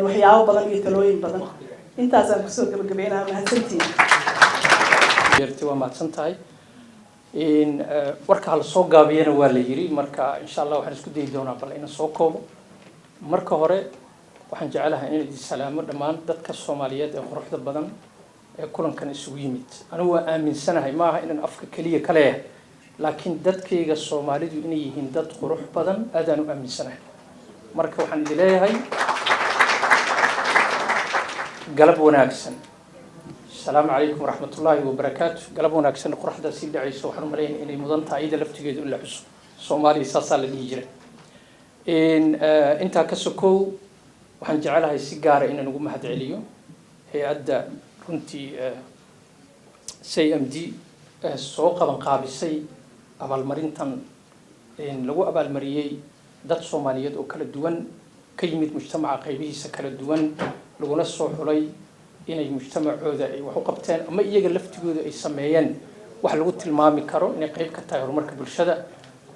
waxyaabo badan iyo talooyin badan. Intaasaan kusoo gabagabeynaa, mahadsantihiin. Yeertay, waa mahadsan tahay. Warka hala soo gaabiyana waa la yiri. Marka insha Allah waxaan isku dayi doonaa bal inaan soo koobo. Marka hore waxaan jecelahay inaan idin salaamo dhammaan dadka Soomaaliyeed ee quruxda badan ee kulankan isugu yimid. Anigu waa aaminsanahay, maaha inaan afka keliya ka leeyahay, laakiin dadkayga Soomaalidu inay yihiin dad qurux badan aadaan u aaminsanahay. Marka waxaan idin leeyahay galab wanaagsan. Asalaamu calaykum waraxmatullaahi wabarakaatu. Galab wanaagsan. Qoraxdaa sii dhacayso, waxaan u malaynaya inay mudan tahay iyada laftigeedu in la xuso. Soomaaliya saasaa la dhihi jiray. Intaa ka sokow, waxaan jecelahay si gaara inaan ugu mahad celiyo hay-adda runtii CMD soo qaban qaabisay abaalmarintan lagu abaalmariyey dad Soomaaliyeed oo kala duwan, ka yimid mujtamaca qaybihiisa kala duwan, laguna soo xulay inay mujtamacooda ay wax u qabteen ama iyaga laftigooda ay sameeyeen wax lagu tilmaami karo inay qayb ka tahay horumarka bulshada.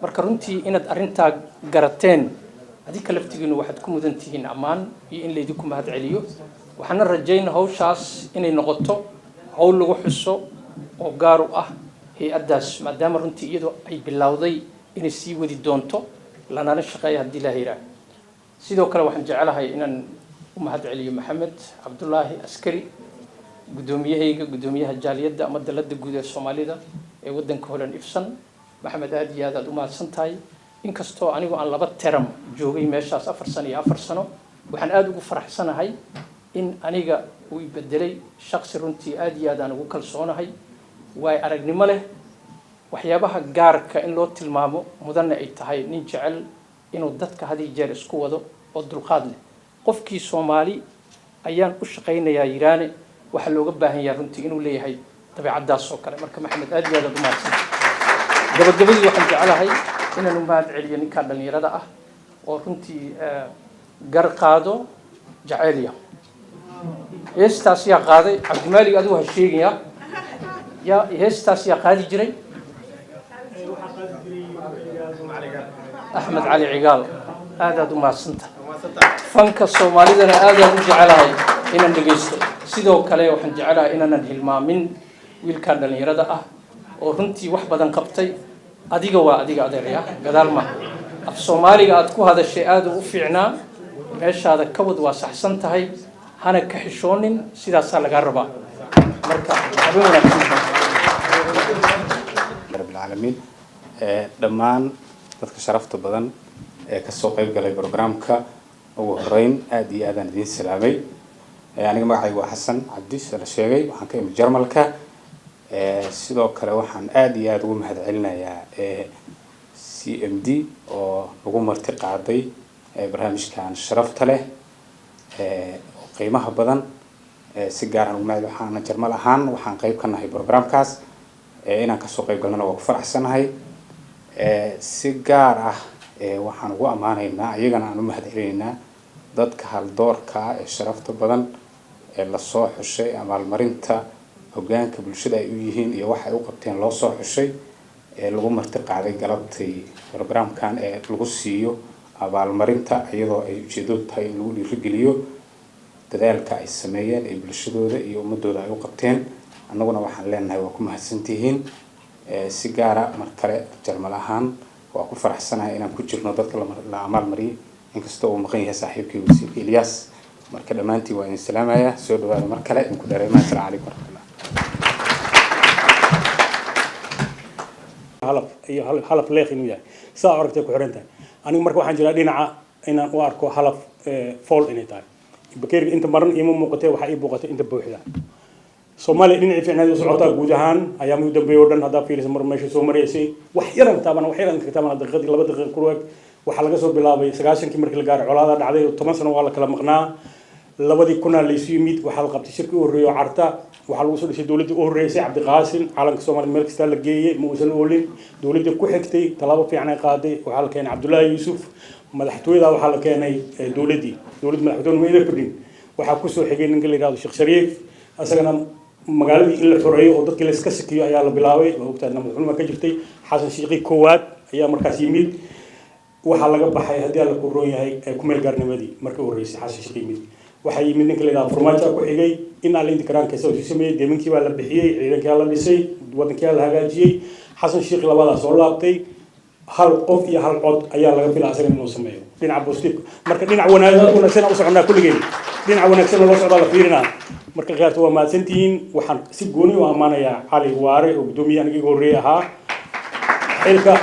Marka runtii inaad arrintaa garateen adinka laftigiinu waxaad ku mudan tihiin ammaan iyo in laydinku mahad celiyo. Waxaana rajayna hawshaas inay noqoto hawl lagu xuso oo gaar u ah hay-addaas, maadaama runtii iyadoo ay bilowday inay sii wadi doonto lanala shaqeeya haddii la yidhaah. Sidoo kale waxaan jecelahay inaan u mahad celiyo Maxamed Cabdulaahi Askari, guddoomiyahayga, guddoomiyaha jaaliyadda ama dalladda guud ee Soomaalida ee waddanka Holland ifsan. Maxamed, aad iyo aad aad u mahadsan tahay. Inkastoo anigu aan 2 term joogay meeshaas, 4 sano iyo 4 sano, waxaan aada ugu faraxsanahay in aniga uu ibedelay shaksi runtii aad iyo aad aan ugu kalsoonahay, waay aragnimo leh, waxyaabaha gaarka in loo tilmaamo mudanna ay tahay, nin jecel inuu dadka had iyo jeer isku wado oo dulqaad leh. Qofkii Soomaali ayaan u shaqaynayaa yiraane, waxaa looga baahan yahay runtii inuu leeyahay dabeecaddaas oo kale. Marka Maxamed, aad iyo aad aad u mahadsan. Gabagabadii waxaan jecelahay inaan u mahad celiyo ninkaa dhallinyarada ah oo runtii gar qaado jaceelya. Heestaas yaa qaaday? Cabdimaalig, adigu ha sheegaya yaa heestaas yaa qaadi jiray? Axmed Cali Cigaal. Aad aad u mahadsanta. Fanka Soomaalidana aad aan u jecelahay inaan dhegaysto. Sidoo kale waxaan jecelahay inaanan hilmaamin wiilkan dhallinyarada ah oo runtii wax badan qabtay. Adiga waa adiga, adeerya, gadaal ma af Soomaaliga aad ku hadashay aad u fiicnaa. Meeshaada ka wad, waa saxsan tahay, hana ka xishoonin, sidaasaa lagaa rabaa. Marka habeen wanaagsan. Rabbil caalamiin. Dhammaan dadka sharafta badan ee kasoo qayb galay programka, ugu horeyn aad iyo aadaan idiin salaamay. Aniga magacaygu waa Xasan Cabdi, sida la sheegay waxaan ka imid Jarmalka. Sidoo kale waxaan aad iyo aada ugu mahad celinayaa CMD oo nagu marti qaaday barnaamijkan sharafta leh oo qiimaha badan. Si gaar aan ugu mahad, waxaana Jarmal ahaan waxaan qayb ka nahay programkaas. Inaan kasoo qayb galnana waa ku faraxsanahay. Si gaar ah waxaan ugu ammaanaynaa iyagana aan u mahad celinaynaa. Dadka haldoorka ah ee sharafta badan ee lasoo xushay, abaalmarinta hoggaanka bulshada ay u yihiin iyo waxa ay u qabteen loo soo xushay, ee lagu marti qaaday galabtay programkan ee lagu siiyo abaalmarinta, iyadoo ay ujeedadu tahay in lagu dhiirigeliyo dadaalka ay sameeyeen ee bulshadooda iyo ummadooda ay u qabteen. Annaguna waxaan leenahay waa ku mahadsantihiin. Si gaara mar kale Jarmal ahaan waa ku faraxsanahay inaan ku jirno dadka la abaalmariyay, inkastoo uu maqan yahay saaxiibkii wasiirka Ilyas. Marka dhammaantiin waa idin salaamayaa. Soo dhawaada mar kale, idinku dareemaha. Asalaamu calaykum waraxmatullah. Halaf iyo halaf leekh inuu yahay sidaa aragtay ku xiran tahay. Anigu marka waxaan jiraa dhinaca inaan u arko half full inay tahay bakeeriga. Inta maran iima muuqatee, waxaa ii muuqatay inta buuxda. Soomaaliya dhinacii fiicnayd u socotaa guud ahaan ayaamihii u dambeeyay oo dhan. Haddaa fiirisa mar meesha soo maraysay, wax yaran taaban, wax yaran ka taaban, daqiiqadii 2 daqiiqa ku eg. Waxaa laga soo bilaabay 90-kii markii la gaaray, colaada dhacday oo 10 sano waa la kala maqnaa. 2000-na laysu yimid, waxaa la qabtay shirkii u horreeyay oo Carta. Waxaa lagu soo dhisay dowladdii u horreysay Cabdiqaasim. Calanka Soomaaliya meel kastaa la geeyey, ma uusan oolin. Dowladdii ku xigtay tallaabo fiican ay qaaday. Waxaa la keenay Cabdullaahi Yuusuf madaxtooyada, waxaa la keenay dowladdii dowladda madaxtooyada ma ida fadhin. Waxaa kusoo xigay ninka la yihahdo Sheekh Shariif. Isagana magaaladii in la xoreeyo oo dadkii la iska sikiyo ayaa la bilaabay. Waa ogtahay madaxweyne ka jirtay. Xasan Shiiqi koowaad ayaa markaas yimid. Waxaa laga baxay, haddii Alla ku roon yahay, kumeel gaarnimadii markii u horreysay Xasan Shiiqi yimid. Waxaa yimid ninka la yidhahdo Farmaajo ku xigay. In Alle inta karaankiisa uu sameeyey, deemankii baa la bixiyey, ciidankii la dhisay, wadankii la hagaajiyey. Xasan Shiiqi labadaa soo laabtay. Hal qof iyo hal cod ayaa laga filaa asaga inuu sameeyo dhinaca positive. Marka dhinac wanaagsan u soconaa kulligeen, dhinaca wanaagsan loo socdaa la fiirinaa. Marka khiyaarta, waa mahadsantihiin. Waxaan si gooni u ammaanayaa Cali Waare oo guddoomiye aniga iga horreeyay ahaa, xilka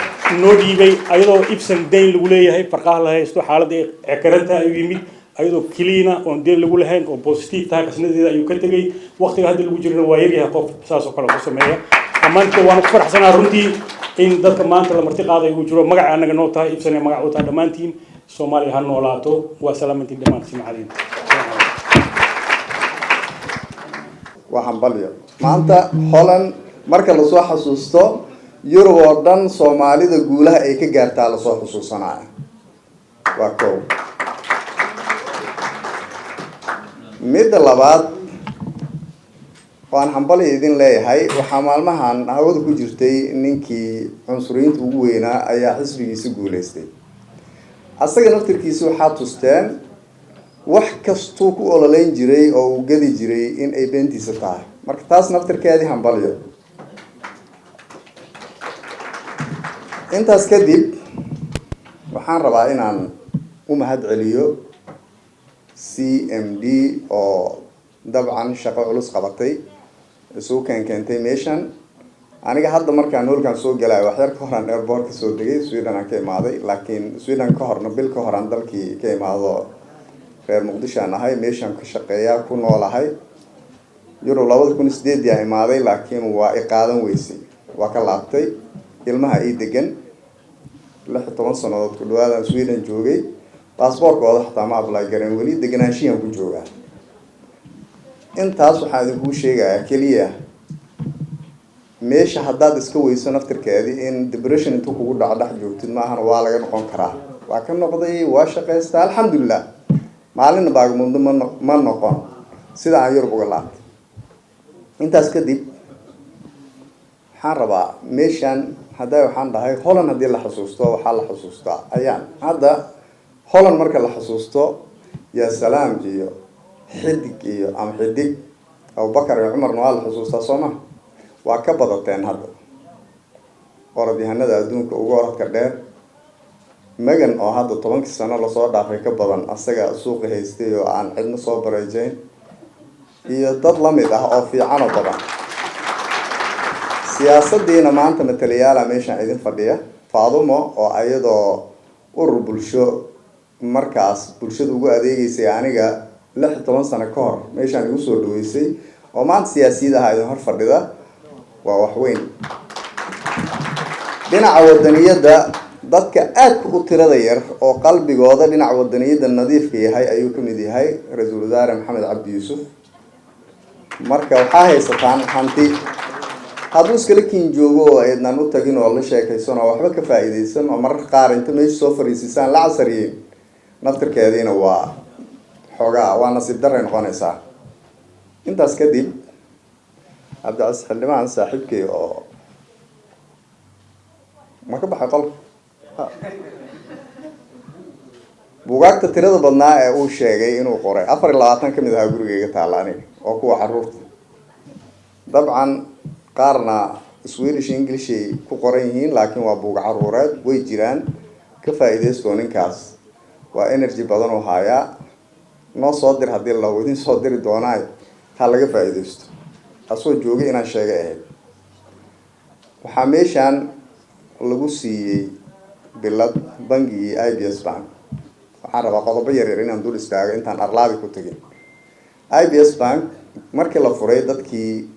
noo dhiibay ayadoo ibsan dayn lagu leeyahay, farqaha la haysto, xaaladda ay cekarantahay ayuu yimid ayadoo clean-a oon deyn lagu lahayn oo positive tahay qasnadeeda ayuu ka tegey. Waqtiga hadda lagu jirana waa yaryahay qof saas oo kale ku sameeya. Ammaanta waan ku faraxsanaa runtii in dadka maanta la marti qaaday uu jiro. Magaca annaga noo tahay, ibsan ee magac u tahay dhammaantiin. Soomaaliya ha noolaato. Waa salaamantiin dhammaan simcadiin. Waa hambalyo. Maanta Holland marka lasoo xasuusto, Yurub oo dhan Soomaalida guulaha ay ka gaartaa lasoo xusuusanaya. Waa kow. Midda labaad waan hambalyo idin leeyahay. Waxaa maalmahan hawada ku jirtay ninkii cunsuriyiinta ugu weynaa ayaa xisbigiisa guuleystay. Asaga naftirkiisa waxaa tusteen wax kastuu ku ololeyn jiray oo uu gadi jiray in ay beentiisa tahay. Marka taas naftirkeedii hambalyo. Intaas kadib waxaan rabaa inaan u mahad celiyo CMD oo dabcan shaqo culus qabatay, isugu keentay meeshan. Aniga hadda markaan hoolkan soo galayo, wax yar ka horaan airport ka soo degay. Sweden aan ka imaaday, laakiin Sweden ka horna bil ka horaan dalkii ka imaado. Reer Muqdisho aan ahay, meeshaan ka shaqeeyaa, ku noolahay. Yurub 2008-dii aan imaaday, laakiin waa i qaadan weysay, waa ka laabtay. Ilmaha ii degan, 16 sanadood ku dhawaadaan Sweden joogay. Baasboorkooda xataa ma apply garan, weli deganaanshiyan ku joogaa. Intaas waxaan idinkuu sheegayaa keliya, meesha haddaad iska weyso naftirkeedii in depression intuu kugu dhaco dhex joogtid maahana, waa laga noqon karaa. Waa ka noqday, waa shaqaystaa, alxamdulilah. Maalinna baagamundo ma noqon sida aan Yurub uga laabtay. Intaas kadib waxaan rabaa meeshan hadda waxaan dhahay Holland haddii la xusuusto, waxaa la xusuustaa ayaan hadda Holland marka la xusuusto, yaa salaam iyo xidig iyo ama xidig Abubakar iyo Cumarna waa la xusuustaa, soo ma? Waa ka badateen hadda orodyahanada adduunka ugu orodka dheer, Megan oo hadda 10-kii sano lasoo dhaafay ka badan asaga suuqa haystay oo aan cidna soo bareejayn, iyo dad lamid ah oo fiican oo badan. Siyaasadiina maanta matalayaala meeshaan idin fadhiya, Faadumo oo ayadoo urur bulsho markaas bulshada ugu adeegeysay aniga 16 sano ka hor meeshaan igu soo dhaweysay, oo maanta siyaasiyad ahaa idin hor fadhida, waa wax weyn. Dhinaca wadaniyadda, dadka aadka u tirada yar oo qalbigooda dhinaca wadaniyadda nadiifka yahay ayuu kamid yahay ra-iisul wasaare Maxamed Cabdi Yuusuf. Marka waxaa haysataan hanti. Hadduu iskala kiin joogo oo aydnaan u tagin oo la sheekaysan oo waxba ka faa'iidaysan oo mararka qaar inta meesha soo fariisisaan la casariyin, naftirkeediina waa Xoogaa waa nasiib daray noqonaysaa. Intaas kadib, Cabdicasiis xildhibaan saaxiibkay oo ma ka baxay qolka, buugaagta tirada badnaa ee uu sheegay inuu qoray, 24 ka mid ahaa gurigayga taalla aniga, oo kuwa caruurta. Dabcan qaarna Swedish, Englishay ku qoran yihiin, laakiin waa buug caruureed, way jiraan. Ka faa-iideysto ninkaas, waa energy badan oo hayaa. Noo soo dir haddii la idin soo diri doonaayo, ha laga faa-iideysto. Asoo joogay inaan sheegay ahayd. Waxaa meeshaan lagu siiyey bilad bangigii IBS Bank. Waxaan rabaa qodobo yaryar inaan dul istaago intaan Arlaadi ku tegin. IBS Bank markii la furay, dadkii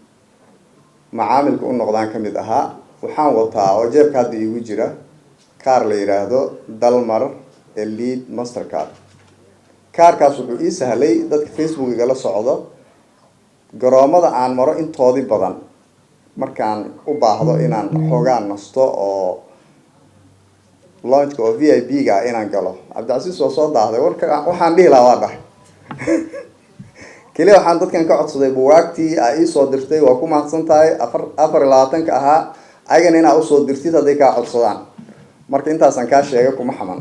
macaamilka u noqdaan ka mid ahaa. Waxaan wataa oo jeebka hadda iigu jira kaar la yidhaahdo Dalmar Elite Mastercard. Kaarkaas wuxuu ii sahlay, dadka Facebook igala socdo, garoomada aan maro intoodii badan markaan u baahdo inaan xoogaa nasto oo lounge-ka oo VIP ga inaan galo. Cabdicasiis waa soo daahday warka, waxaan dhihi lahaa waa dhahay. Keliya waxaan dadkan ka codsaday, buwaagtii aa iisoo dirtay waa ku mahadsan tahay, 24-ka ahaa, ayagana inaa usoo dirtid hadday kaa codsadaan. Marka intaasaan kaa sheegay, kuma xaman.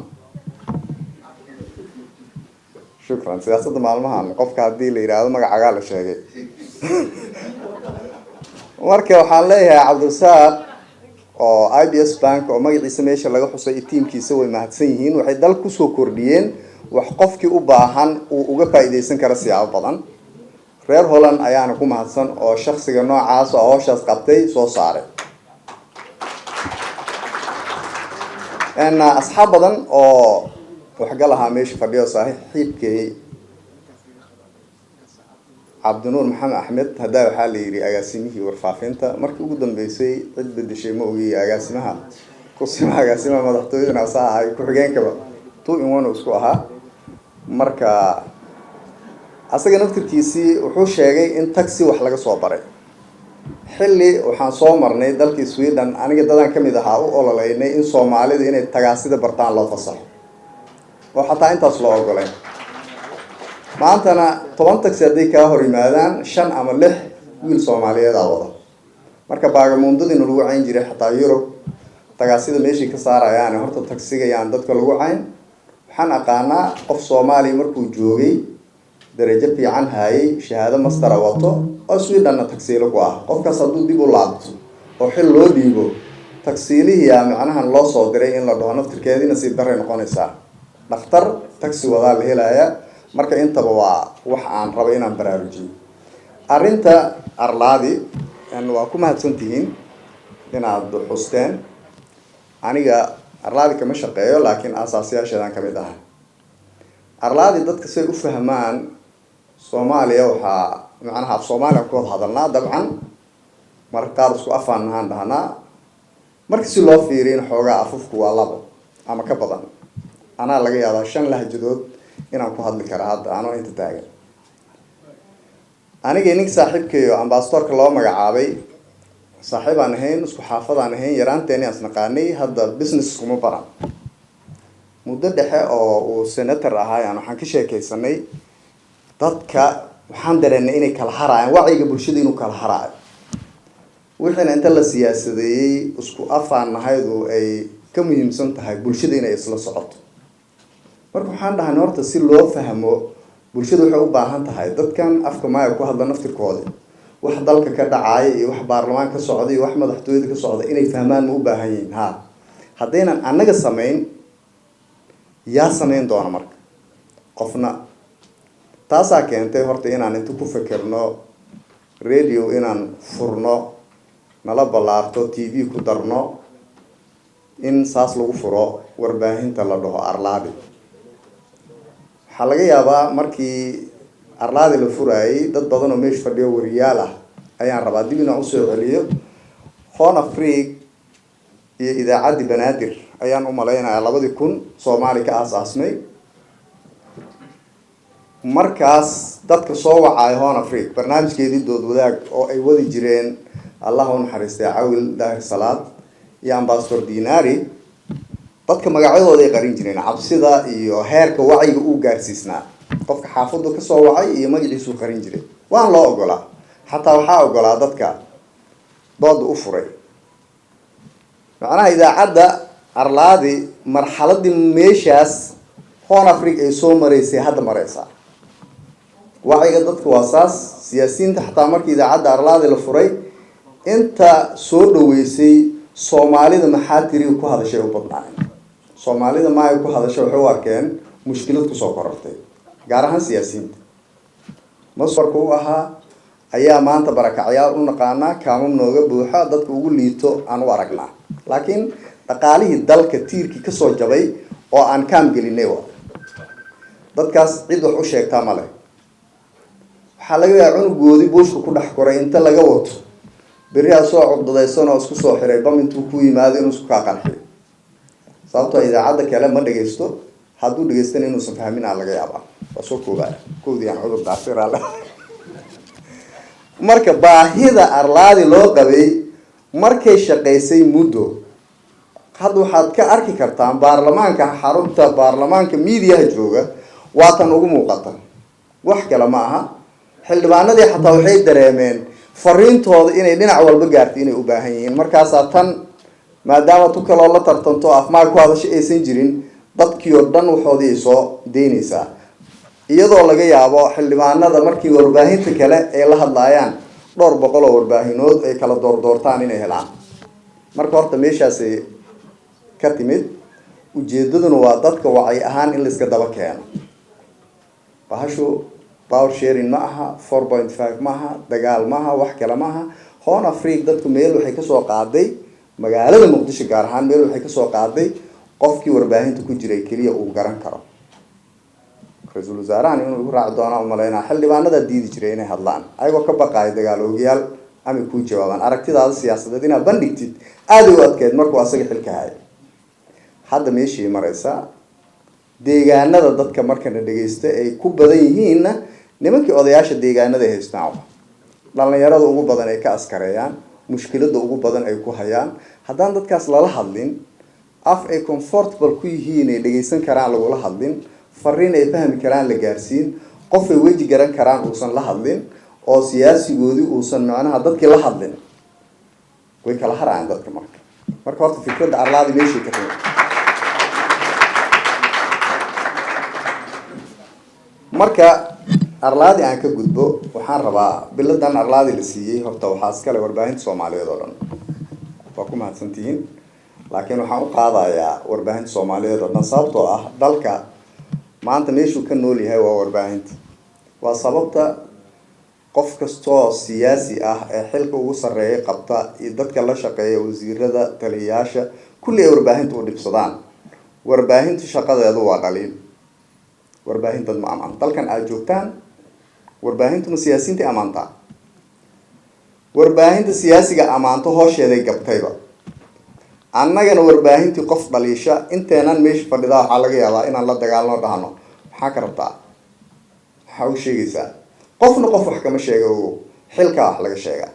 Shukran. Siyaasadda maalmahan qofka haddii la yidhaahdo magacagaa la sheegay. Marka waxaan leeyahay Cabdirasaaq oo IBS Bank oo magaciisa meesha laga xusay iyo tiimkiisa way mahadsan yihiin. Waxay dal kusoo kordhiyeen wax qofkii u baahan uu uga faa'iidaysan kara siyaabo badan. Reer Holland ayaana ku mahadsan oo shaksiga noocaas oo hawshaas qabtay soo saaray. Asxaab badan oo waxgal ahaa meesha fadhiyo, saaxiibkay Cabdinuur Maxamed Axmed, haddaa waxaa la yidhi agaasimihii warfaafinta markii ugu dambeysay cid bedeshay ma ogiy, agaasimaha kusima agaasimaha madaxtooyadana asaa ahay, ku-xigeenkaba, two in one isku ahaa. Marka asaga naftirkiisii wuxuu sheegay in taxi wax laga soo baray. Xilli waxaan soo marnay dalkii Sweden, aniga dadan kamid ahaa u ololeynay in Soomaalida inay tagaasida bartaan loo fasaxo, oo xataa intaas loo ogolayn. Maantana 10 taxi hadday kaa hor yimaadaan, shan ama lix wiil Soomaaliyeed aa wada. Marka baagamuundadiina lagu cayn jiray xataa Yurub tagaasida meeshay ka saarayaan. Horta taxiga yaan dadka lagu cayn. Waxaan aqaanaa qof Soomaaliya markuu joogay darajo fiican hayay, shahaado mastera wato, oo Swedenna tagsiilo ku ah. Qofkaas hadduu dib u laabto oo xil loo dhiibo, tagsiilihiyaa macnahan loo soo diray in la dhaho naftirkeedii nasiib daray noqonaysaa. Dhakhtar taxi wadaa la helayaa. Marka intaba waa wax aan rabo inaan baraarujiyo. Arrinta Arlaadi waa ku mahadsan tihiin inaad xusteen. Aniga Arlaadi kama shaqeeyo, laakiin aasaasyaasheedaan kamid ahay. Arlaadi dadka say u fahmaan, Soomaaliya waxaa macnaha af Soomaaliya ku wada hadalnaa, dabcan marka qaar isku afaan nahaan dhahnaa. Marka si loo fiiriyin xoogaa afufku waa labo ama ka badan. Anaa laga yaabaa shan lahjadood inaan ku hadli kara hadda anoo inta taagan. Aniga ninka saaxiibkayo ambasadorka loo magacaabay saaxiib aan ahayn, isku xaafadaan ahayn, yaraanteeni aan isnaqaanay. Hadda business kuma baran. Muddo dhexe oo uu senator ahaa yaan waxaan ka sheekaysanay dadka. Waxaan dareennay inay kala haraayaan, wacyiga bulshada inuu kala haraayo, wixiina inta la siyaasadeeyey isku afaan nahaydu ay ka muhiimsan tahay bulshada inay isla socoto. Marka waxaan dhahnay, horta si loo fahmo bulshada waxay u baahan tahay dadkan afka maaya ku hadla naftirkoodi wax dalka ka dhacaaya iyo wax baarlamaan ka socda iyo wax madaxtooyada ka socda inay fahmaan ma u baahan yihiin? Ha, haddaynan annaga samayn, yaa samayn doona? Marka qofna taasaa keentay horta inaan inta ku fekerno radio inaan furno, nala ballaarto, TV ku darno, in saas lagu furo warbaahinta la dhaho Arlaadi. Waxaa laga yaabaa markii Arlaadi la furaayay, dad badan oo meesha fadhiyo wariyaal ah ayaan rabaa dib inaan usoo celiyo. Horn Afrik iyo idaacaddii Banaadir ayaan u malaynayaa 2000 Soomaali ka aas-aasmay. Markaas dadka soo wacaayo Horn Afrik barnaamijkeedii dood wadaag oo ay wadi jireen, Allah u naxariistay, Cawil Daahir Salaad iyo Ambassador Dinari, dadka magacyadooda ay qarin jireen cabsida iyo heerka wacyiga uu gaarsiisnaa. Qofka xaafaddu kasoo wacay iyo magaciisuu qarin jiray, waan loo ogolaa. Xataa waxaa ogolaa dadka dooda u furay. Macnaha, idaacadda Arlaadi marxaladii meeshaas Horn Africa ay soo maraysay hadda mareysaa. Wacyiga dadka waa saas. Siyaasiyiinta xataa markii idaacadda Arlaadi la furay, inta soo dhaweysay Soomaalida maxaa tiri ku hadashay u badnaayeen. Soomaalida maay ku hadashay waxay u arkeen mushkilad kusoo korortay, gaar ahaan siyaasiyiinta maswarka u ahaa ayaa maanta barakacyaal u naqaanaa, kaamam nooga buuxa, dadka ugu liito aan u aragnaa. Laakiin dhaqaalihii dalka tiirkii kasoo jabay oo aan kaam gelinay wa dadkaas. Cid wax u sheegtaa ma leh. Waxaa laga yaaba cunugoodii buushka ku dhex koray inta laga wato, berri asoo cugdadaysan oo isku soo xiray bam intuu ku yimaado inuu isku kaa qarxiyo, sababtoo idaacadda kale ma dhagaysto. Hadduu dhageystana inuusan fahmin aa laga yaabaa. Waa soo koobaya kowdii aan cudur daartay raalle. Marka baahida Arlaadi loo qabay markay shaqaysay muddo, hadda waxaad ka arki kartaan baarlamaanka, xarunta baarlamaanka, miidiyaha jooga waa tan ugu muuqata. Wax kale ma aha, xildhibaanadii xataa waxay dareemeen fariintooda inay dhinac walba gaartay inay u baahan yihiin. Markaasaa tan maadaama tu kaloo la tartanto afmaag ku hadasho aysan jirin, dadkii oo dhan waxoodii ay soo deynaysaa, iyadoo laga yaabo xildhibaanada markii warbaahinta kale ay la hadlaayaan dhowr boqol oo warbaahinood ay kala doordoortaan inay helaan. Marka horta meeshaasay ka timid. Ujeedaduna waa dadka wacyi ahaan in laiska daba keeno. Bahashu power sharing ma aha, 4.5 ma aha, dagaal ma aha, wax kale ma aha. Horn Africa dadku meel waxay kasoo qaaday, magaalada Muqdisho gaar ahaan meel waxay kasoo qaaday qofkii warbaahinta ku jiray keliya uu garan karo. Ra-iisul wasaarahan inuu igu raaci doonaa umaleynaa. Xildhibaanadaa diidi jiray inay hadlaan ayagoo ka baqaayo dagaal oogayaal amay kuu jawaabaan. Aragtidaada siyaasadeed inaad bandhigtid aaday u adkeyd markuu asaga xilka hayay. Hadda meeshii mareysaa, deegaanada dadka markana dhagaysta ay ku badan yihiinna nimankii odayaasha deegaanada ay haystaan, dhalinyarada ugu badan ay ka askareeyaan, mushkilada ugu badan ay ku hayaan. Haddaan dadkaas lala hadlin, af ay comfortable ku yihiin ay dhagaysan karaan lagula hadlin, fariin ay fahmi karaan la gaarsiin, qof ay weji garan karaan uusan la hadlin, oo siyaasigoodii uusan macnaha dadkii la hadlin, way kala harayaan dadka. Marka horta fikradda Arlaadi meeshay ka timid. Marka Arlaadi aan ka gudbo, waxaan rabaa biladan Arlaadi la siiyey horta waxaa iskale warbaahinta Soomaaliyeed oo dhan, waa ku mahadsantihiin. Laakiin waxaan u qaadayaa warbaahinta Soomaaliyeed oo dhan, sababtoo ah dalka maanta meeshuu ka nool yahay waa warbaahinta. Waa sababta qof kastoo siyaasi ah ee xilka ugu sarreeya qabta iyo dadka la shaqeeya, wasiirada, taliyayaasha, kulli ay warbaahinta u dhibsadaan. Warbaahintu shaqadeedu waa dhaliil. Warbaahin dad ma amaan. Dalkan aada joogtaan warbaahintu ma siyaasiyiinta amaantaa? Warbaahinta siyaasiga amaanto hoosheeday gabtayba. Annagana warbaahintii qof dhaliisha inteenan meesha fadhidaa waxaa laga yaabaa inaan la dagaalno, dhahno maxaa ka rabtaa, maxaa u sheegaysaa? Qofna qof wax kama sheega, ogow. Xilkaa wax laga sheegaa,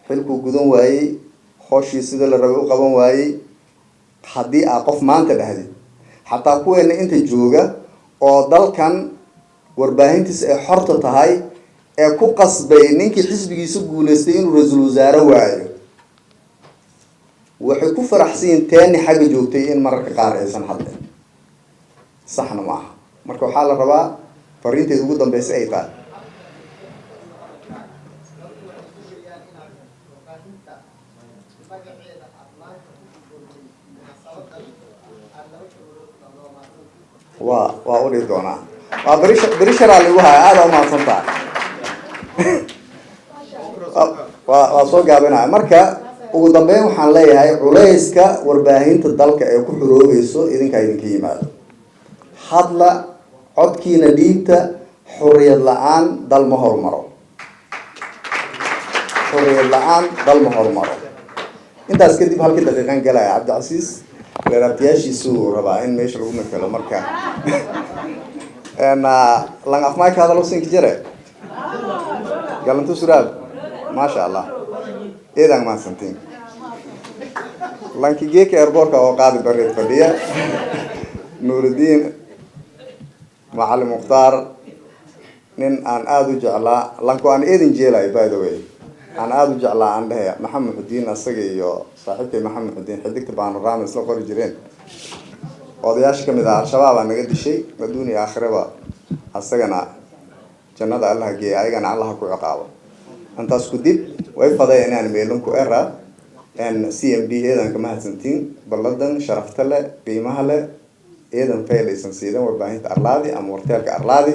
xilkuu gudan waayey, hooshii sida la rabay u qaban waayey. Haddii aa qof maanta dhahdid, xataa kuweena inta jooga oo dalkan warbaahintiisa ay xorta tahay ee ku qasbay ninkii xisbigiisa guuleystay inuu ra-iisul wasaare waayo, waxay ku faraxsan yihiin teeni xagga joogtay in mararka qaar aysan hadlin. Saxna ma aha. Marka waxaa la rabaa fariinteeda ugu dambeysa ay tahay waa udhihi doonaa. Waa beri, beri sharaa lagu haya. Aada umahadsan tahay. Waa soo gaabinaya. Marka ugu dambeyn waxaan leeyahay culayska warbaahinta dalka ee ku xoroobayso idinkaa idinka yimaado. Hadla, codkiina dhiibta. Xorriyad la-aan dal ma horumaro, xorriyad la-aan dal ma horumaro. Intaas kadib halkii daqiiqan galaya, Cabdicasiis reeraabtayaashiisuu rabaa in meesha lagu matalo. Marka lang afmaayka hadalo sinka jare galanto suraab, maasha Allah, eedaan mahadsantiin. Lankigeeka airportka oo qaadi bareed fadhiya Nuurudiin. Macalin Mukhtaar, nin aan aada u jeclaa, lanko aan eedin jeelayo, by the way, aan aada u jeclaa, aan dhehaya Maxamed Xudiin, asaga iyo saaxiibkay Maxamed Xudiin Xidigta Panorama isla qori jireen, odayaasha kamid ah. Al-Shabaab aa naga dishay. Adduun iyo aakhiraba asagana jannada Allaha geeya, ayagana Allaha ku ciqaabo. Intaas ku dib way faday inaan meelin ku era CMD. Eedan ka mahadsantiin balladan sharafta leh, qiimaha leh, eedan faylaysan siidan warbaahinta Arlaadi ama warteelka Arlaadi.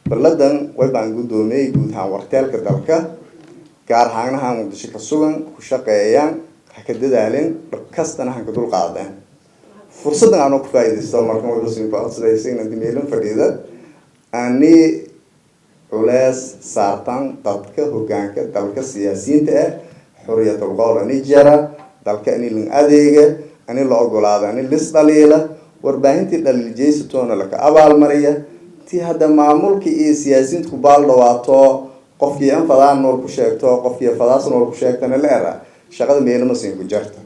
Balladan way baan guddoomiyey guud ahaan warteelka dalka, gaar ahaanaha Muqdisho ka sugan, ku shaqeeyaan, ha ka dadaalin, dhab kastana han ka dul qaadeen. Fursaddan anoo ku faa'iidaysto markan wayba ku codsadaysa inaad meelin fadhiida ani culees saartaan dadka hogaanka dalka, siyaasiyiinta ah, xuriyatul qowl ani jara dalka, ani lan adeega, ani la ogolaada, ani lis dhaliila, warbaahintii dhaliil jeysatoona laka abaalmariya, tii hadda maamulka iyo siyaasiyiinta ku baal dhawaato, qofkii an fadaan nool ku sheegto, qofkii fadaas nool ku sheegtana la era shaqada meelama siin ku jarta.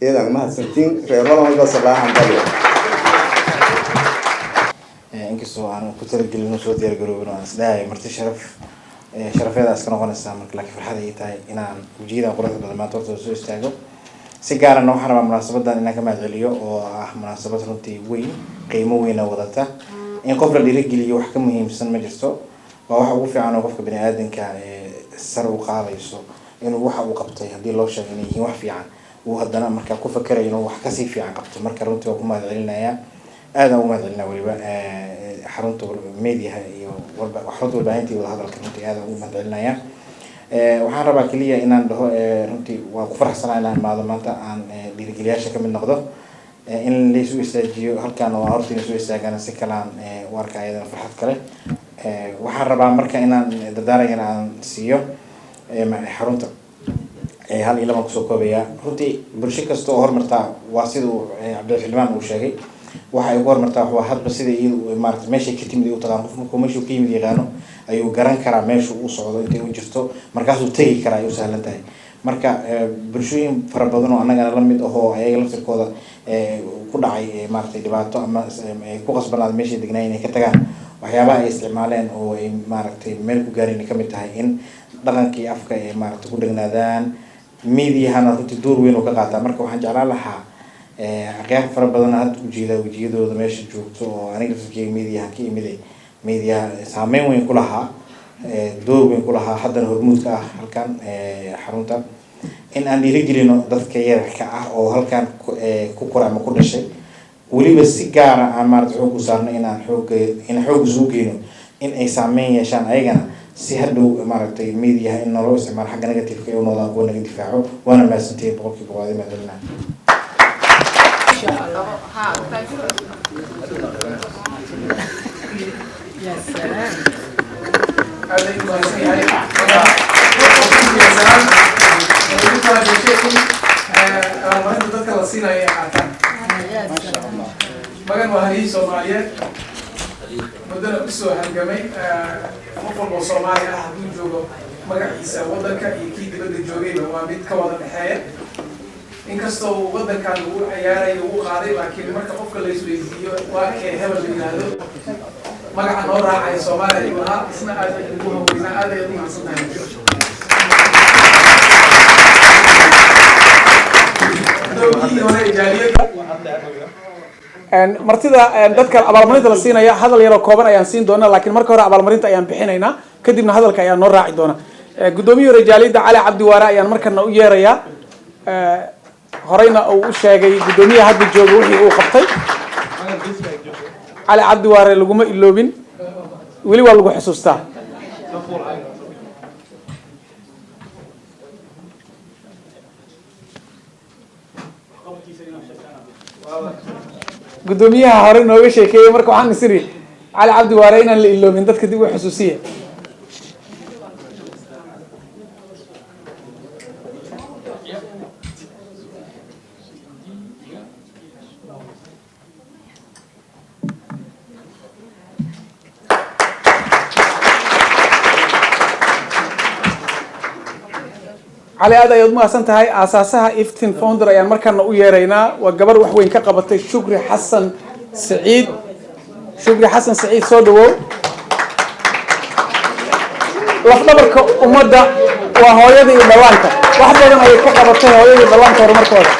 Iyadan mahadsantiin. Reer Holan walba salaahan dalyo. Inkastoo aan ku talagelin, soo diyaar garoobin oo aan isdhahayo marti sharaf sharafeeda iska noqonaysaa marka, laakiin farxad ay tahay inaan wejiyadan quruxda badan maanta horta soo istaago. Si gaarana waxaan rabaa munaasabadan inaan ka mahad celiyo, oo ah munaasabad runtii weyn, qiimo weyna wadata. In qof la dhiirigeliyo wax ka muhiimsan ma jirto. Waa waxa ugu fiican oo qofka bani aadanka sare u qaadayso, inuu waxa uu qabtay haddii loo sheego inay yihiin wax fiican, uu haddana markaa ku fakerayo inuu wax kasii fiican qabto. Marka runtii waa ku mahad celinayaa, aadaan ugu mahad celinaa weliba xarunta mediaha iyo xarunta warbaahinta iyo wadahadalka. Runtii aadaan ugu mahad celinayaa. Waxaan rabaa keliya inaan dhaho runtii waa ku faraxsanaa inaan imaado maanta, aan dhiirigeliyaasha kamid noqdo, in laysu istaajiyo halkan oo horta inay soo istaagaan si kalaan u arka ayadana farxad kale. Waxaan rabaa marka inaan dardaarayana aan siiyo xarunta hal iyo labaan kusoo koobayaa. Runtii bulsho kasta oo horumartaa waa sida uu Cabdixildhibaan uu sheegay, waxa ay ugu horumartaa waa hadba sida iyadu maarata meeshay ka timid ay u taqaan. Qof markuu meeshuu ka yimid yaqaano ayuu garan karaa meeshu uu socdo, intay u jirto, markaasuu tegi karaa, ay u sahlan tahay. Marka bulshooyin fara badan oo annagana la mid ahoo ayaga laftirkooda ku dhacay maaragtay dhibaato ama ku qasbanaaday meeshay degnaayeen inay ka tagaan, waxyaabaha ay isticmaaleen oo ay maaragtay meel ku gaareen ay kamid tahay in dhaqankii afka ay maaragtay ku dhegnaadaan. Mediahana runtii door weyn oo ka qaataa. Marka waxaan jeclaan lahaa aqyaar fara badan hadda ujeedaa wejiyadooda meesha joogto, oo aniga laftirkeyga mediahan ka imiday, mediaha saameyn weyn ku lahaa, door weyn ku lahaa, haddana hormuudka ah halkan xarunta, in aan dhiirigelino dadka yararka ah oo halkan ku koray ama ku dhashay. Weliba si gaara aan maarata xoog u saarno inaan xooga in xoog isugu geyno in ay saameyn yeeshaan ayagana, si hadhow maaragtay mediaha in naloo isticmaalo xagga negative-ka ay u noqdaan kuwa naga difaaco. Waana mahadsantihiin 100%, aad mahadcelinaa. يا سلام. Abaalmarinta dadka la siinayo ay qaataan. Magan waa haliyey Soomaaliyeed, muddana usoo halgamay. Qof walba oo Soomaali ah hadduu joogo magaciisa waddanka iyo kii dibadda joogayba waa mid ka wada dhexeeya. Inkastoo uu waddankan ugu ciyaarayo ugu qaaday, laakiin marka qofka la isweydiiyo waa kee hebel la yidhaahdo, magaca noo raacaya Soomaaliya ayuu ahaa. Isna aad ayuu ugu haweynaa. Aad ayaad u mahadsan tahay. Doogihii hore ee jaaliyadda Martida dadka abaalmarinta la siinaya hadal yaroo kooban ayaan siin doonaa, laakiin marka hore abaalmarinta ayaan bixinaynaa, kadibna hadalka ayaa noo raaci doona. Guddoomiye hore jaaliyadda Cali Cabdi Waare ayaan markana u yeerayaa. Horeyna uu u sheegay guddoomiyaha hadda jooga wixii uu qabtay. Cali Cabdi Waare laguma iloobin, weli waa lagu xusuustaa. Guddoomiyaha hore nooga sheekeeyey, marka waxaan isiri Cali Cabdi Waare inaan la iloobin dadka dib u xusuusiya. Cali, aad ayaad umahadsan tahay. Aasaasaha Iftin Founder ayaan markaana u yeeraynaa. Waa gabar wax weyn ka qabatay, Shukri Xasan Saciid. Shukri Xasan Saciid, soo dhawow. Lafdhabarka ummadda waa hooyada iyo dhallaanka. Wax badan ayay ka qabatay hooyada iyo dhallaanka horumarkooda,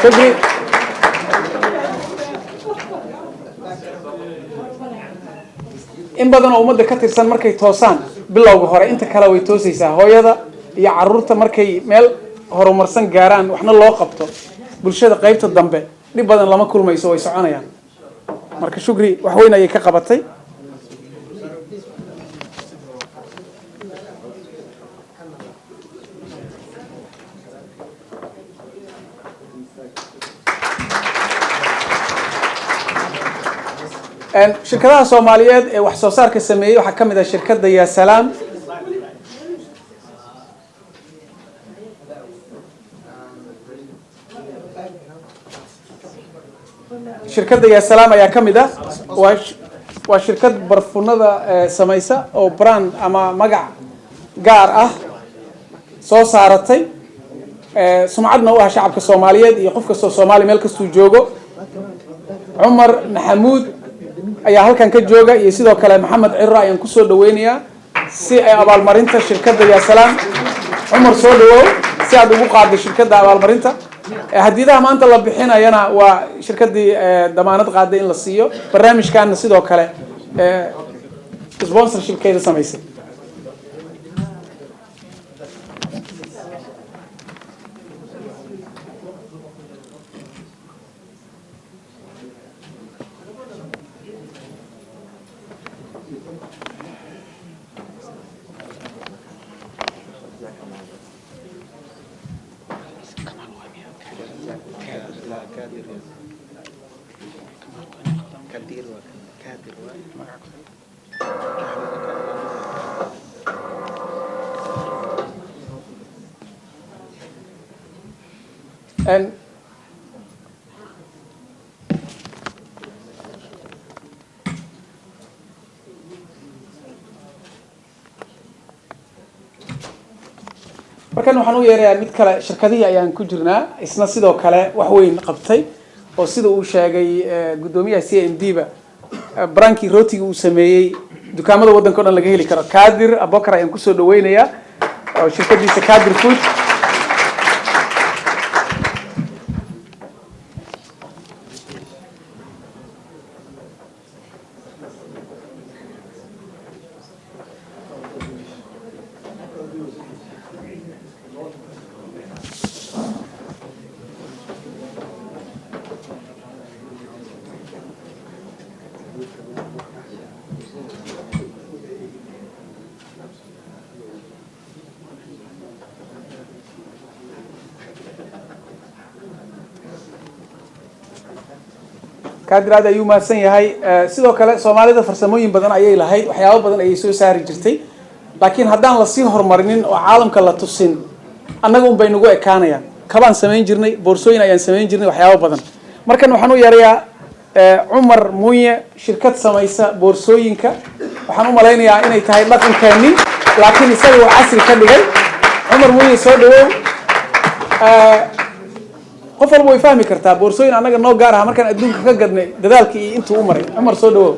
Shukri. In badan oo ummadda ka tirsan markay toosaan bilowga hore, inta kale way toosaysaa. Hooyada iyo caruurta markay meel horumarsan gaaraan, waxna loo qabto, bulshada qaybta dambe dhib badan lama kulmayso, way soconayaan. Marka Shukri wax weyn ayay ka qabatay. Shirkadaha Soomaaliyeed ee wax soo saarka sameeyey waxaa ka mid ah shirkadda Yaasalaam. Shirkadda Yaasalaam ayaa ka mid ah. Waa shirkad barfunada samaysa oo brand ama magac gaar ah soo saaratay, sumcadna u ah shacabka Soomaaliyeed iyo qof kastoo Soomaali meel kastuu joogo. Cumar Maxamuud ayaa halkan ka jooga iyo sidoo kale Maxamed Ciro ayaan kusoo dhaweynayaa si ay abaalmarinta shirkadda Yaasalaam. Cumar, soo dhawow si aad ugu qaaddo shirkadda abaalmarinta. Hadiyadaha maanta la bixinayana waa shirkaddii damaanad qaaday in la siiyo barnaamijkaana, sidoo kale sponsorshipkeeda samaysay. Markan waxaan u yeerayaa mid kale. Shirkadihii ayaan ku jirnaa, isna sidoo kale wax weyn qabtay oo sida uu sheegay guddoomiyaha CMD ba brandkii rootiga uu sameeyey dukaamada waddanka o dhan laga heli karo. Kadir Abokar ayaan kusoo dhaweynayaa oo shirkadiisa Kadir Food. Kadir aad ayuu mahadsan yahay. Sidoo kale Soomaalida farsamooyin badan ayay lahayd, waxyaabo badan ayay soo saari jirtay, laakiin haddaan lasii horumarinin oo caalamka la tusin, annaga un bay nagu ekaanayaan. Kabaan samayn jirnay, boorsooyin ayaan samayn jirnay, waxyaabo badan. Markan waxaan u yeerayaa Cumar Munye, shirkad samaysa boorsooyinka. Waxaan u malaynayaa inay tahay dhaqankeennii, laakiin isaga uu casri ka dhigay. Cumar Munye, soo dhawow. Qof walba way fahmi kartaa boorsooyin annaga noo gaar aha markaan adduunka ka gadnay dadaalkii iyo intuu u maray. Cumar, soo dhawow.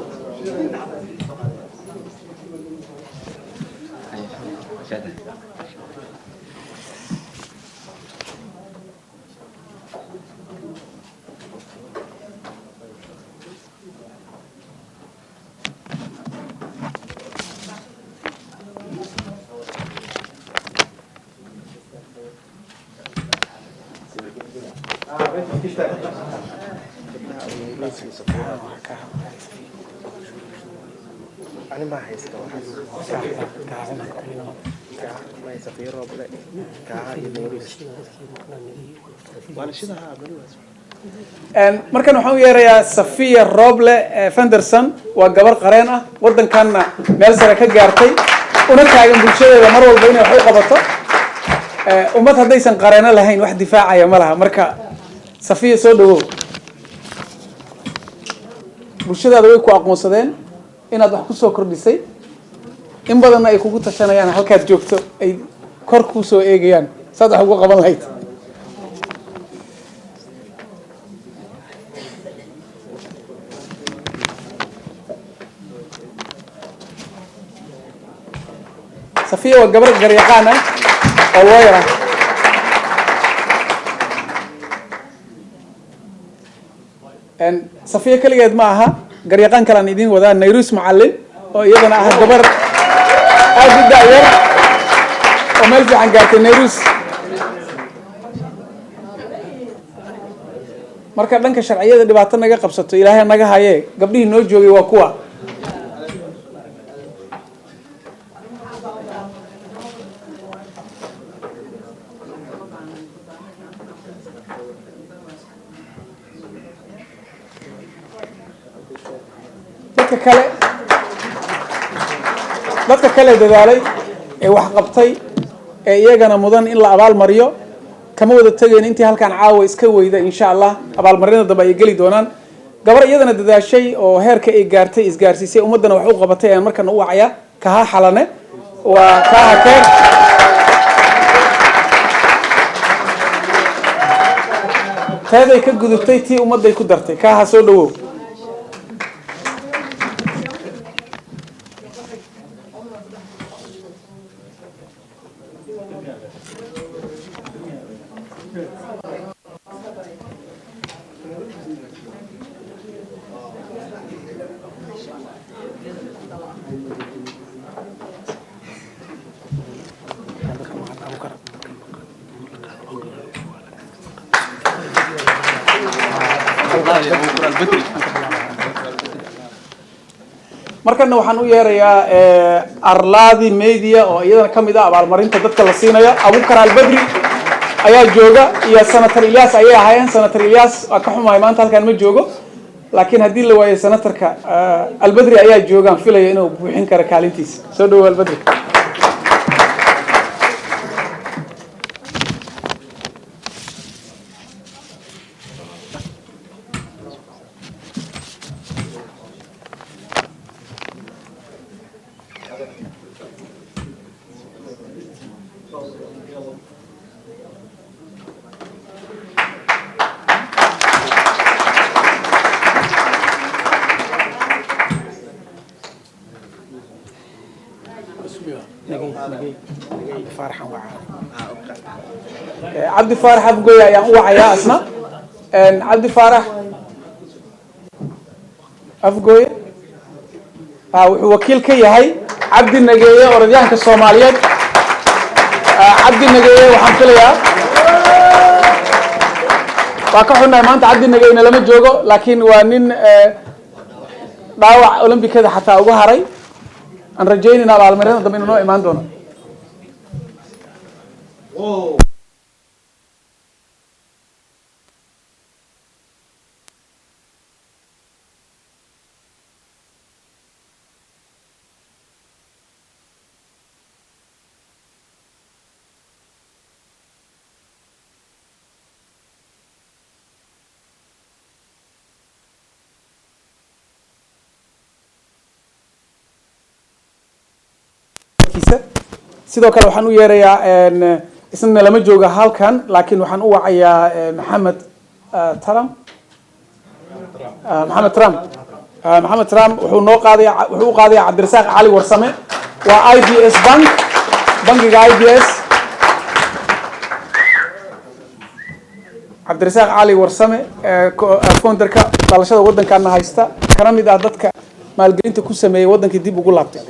Markan waxaan u yeerayaa Safiya Roble Fenderson. Waa gabar qareen ah, waddankanna meel sare ka gaartay, una taagan bulshadeeda mar walba inay wax u qabato. Ummad haddaysan qareeno lahayn, wax difaacaya ma laha. Marka Safiya, soo dhawow. Bulshadaada way ku aqoonsadeen inaad wax kusoo kordhisay, in badanna ay kugu tashanayaan, halkaad joogto ay kor kuusoo eegayaan saad wax ugu qaban lahayd. Safiya waa gabar garyaqaan ah oo lawyer ah. Safiya keligeed ma aha, garyaqaan kale aan idiin wadaa, Nayrus Macalin, oo iyadana ah gabar aad u da'yar oo meel fiican gaartay. Nayrus, marka dhanka sharciyada dhibaato naga qabsato, Ilaahay naga haye, gabdhihii noo joogay waa kuwa. Dadka kale dadaalay ee wax qabtay ee iyagana mudan in la abaal mariyo kama wada tegayn. Intii halkan caawa iska weyda, insha Allah abaalmarinada dambe ay geli doonaan. Gabar iyadana dadaashay oo heerka ay gaartay isgaarsiisay, ummaddana wax u qabatay ayaan markana u wacaya. Kaha Xalane, waa Kaha Keer. Teeday ka gudubtay, tii ummadday ku dartay. Kaha, soo dhawow. Markana waxaan u yeerayaa Arlaadi Media oo iyadana ka mid ah abaalmarinta dadka la siinayo. Abukar Albadri ayaa jooga iyo Senator Ilyas ayay ahaayeen. Senator Ilyas waa ka xumahay, maanta halkan ma joogo, laakiin haddii la waayo senatorka, Albadri ayaa joogaan, filaya inuu buuxin karo kaalintiisa. Soo dhawo, Albadri. Cabdi Faarax Afgoy ayaan u wacayaa asna. Cabdi Faarax Afgoye wuxuu wakiil ka yahay Cabdi Nageeye, orodyahanka Soomaaliyeed. Cabdi Nageeye waxaan filayaa waa ka xunnahay, maanta Cabdi Nageeyena lama joogo, laakiin waa nin dhaawac Olombikada xataa uga haray. Aan rajaynayna abaalmarinada dambe inuu noo imaan doono. Sidoo kale waxaan u yeerayaa, isna lama jooga halkan, laakiin waxaan u wacayaa Maxamed Trump. Maxamed Trump, Maxamed Trump wuxuu noo qaadaya, wuxuu u qaadaya Cabdirasaaq Cali Warsame. Waa IBS Bank, bankiga IBS. Cabdirasaaq Cali Warsame, founderka dhalashada waddankaana haysta, kana mid ah dadka maalgelinta ku sameeyey waddankii dib ugu laabtay.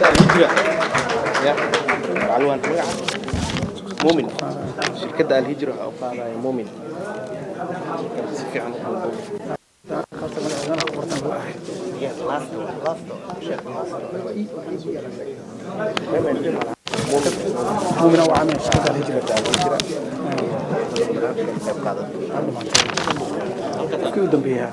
Shirkadda Alhijra ya Calwaan, magaca Muumin. Shirkadda Alhijra waxaa u qaadaya Muumin, si fiican u qaado. Muumin oo caamil shirkadda Alhijra. Qofkii u dambeeyaa.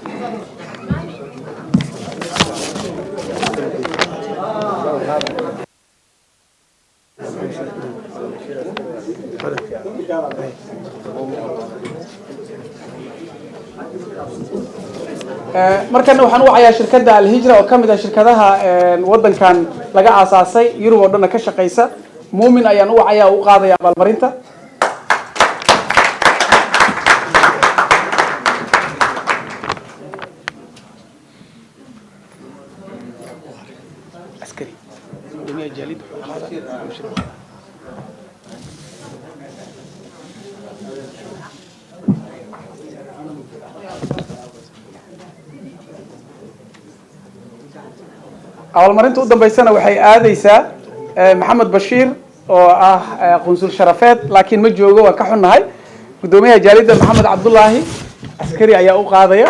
Markana waxaan u wacayaa shirkadda Alhijra oo ka mid ah shirkadaha waddankan laga aasaasay, Yurub oo dhanna ka shaqaysa. Muumin ayaan u wacayaa, u qaadaya abaalmarinta. Askari, guddoomiyaha jaaliyadda wuxuu qaadaa. Abaalmarinta u dambeysana waxay aadaysaa Maxamed Bashiir oo ah qunsul sharafeed, laakiin ma joogo, waan ka xunnahay. Guddoomiyaha jaaliyadda Maxamed Cabdullaahi Askari ayaa u qaadaya.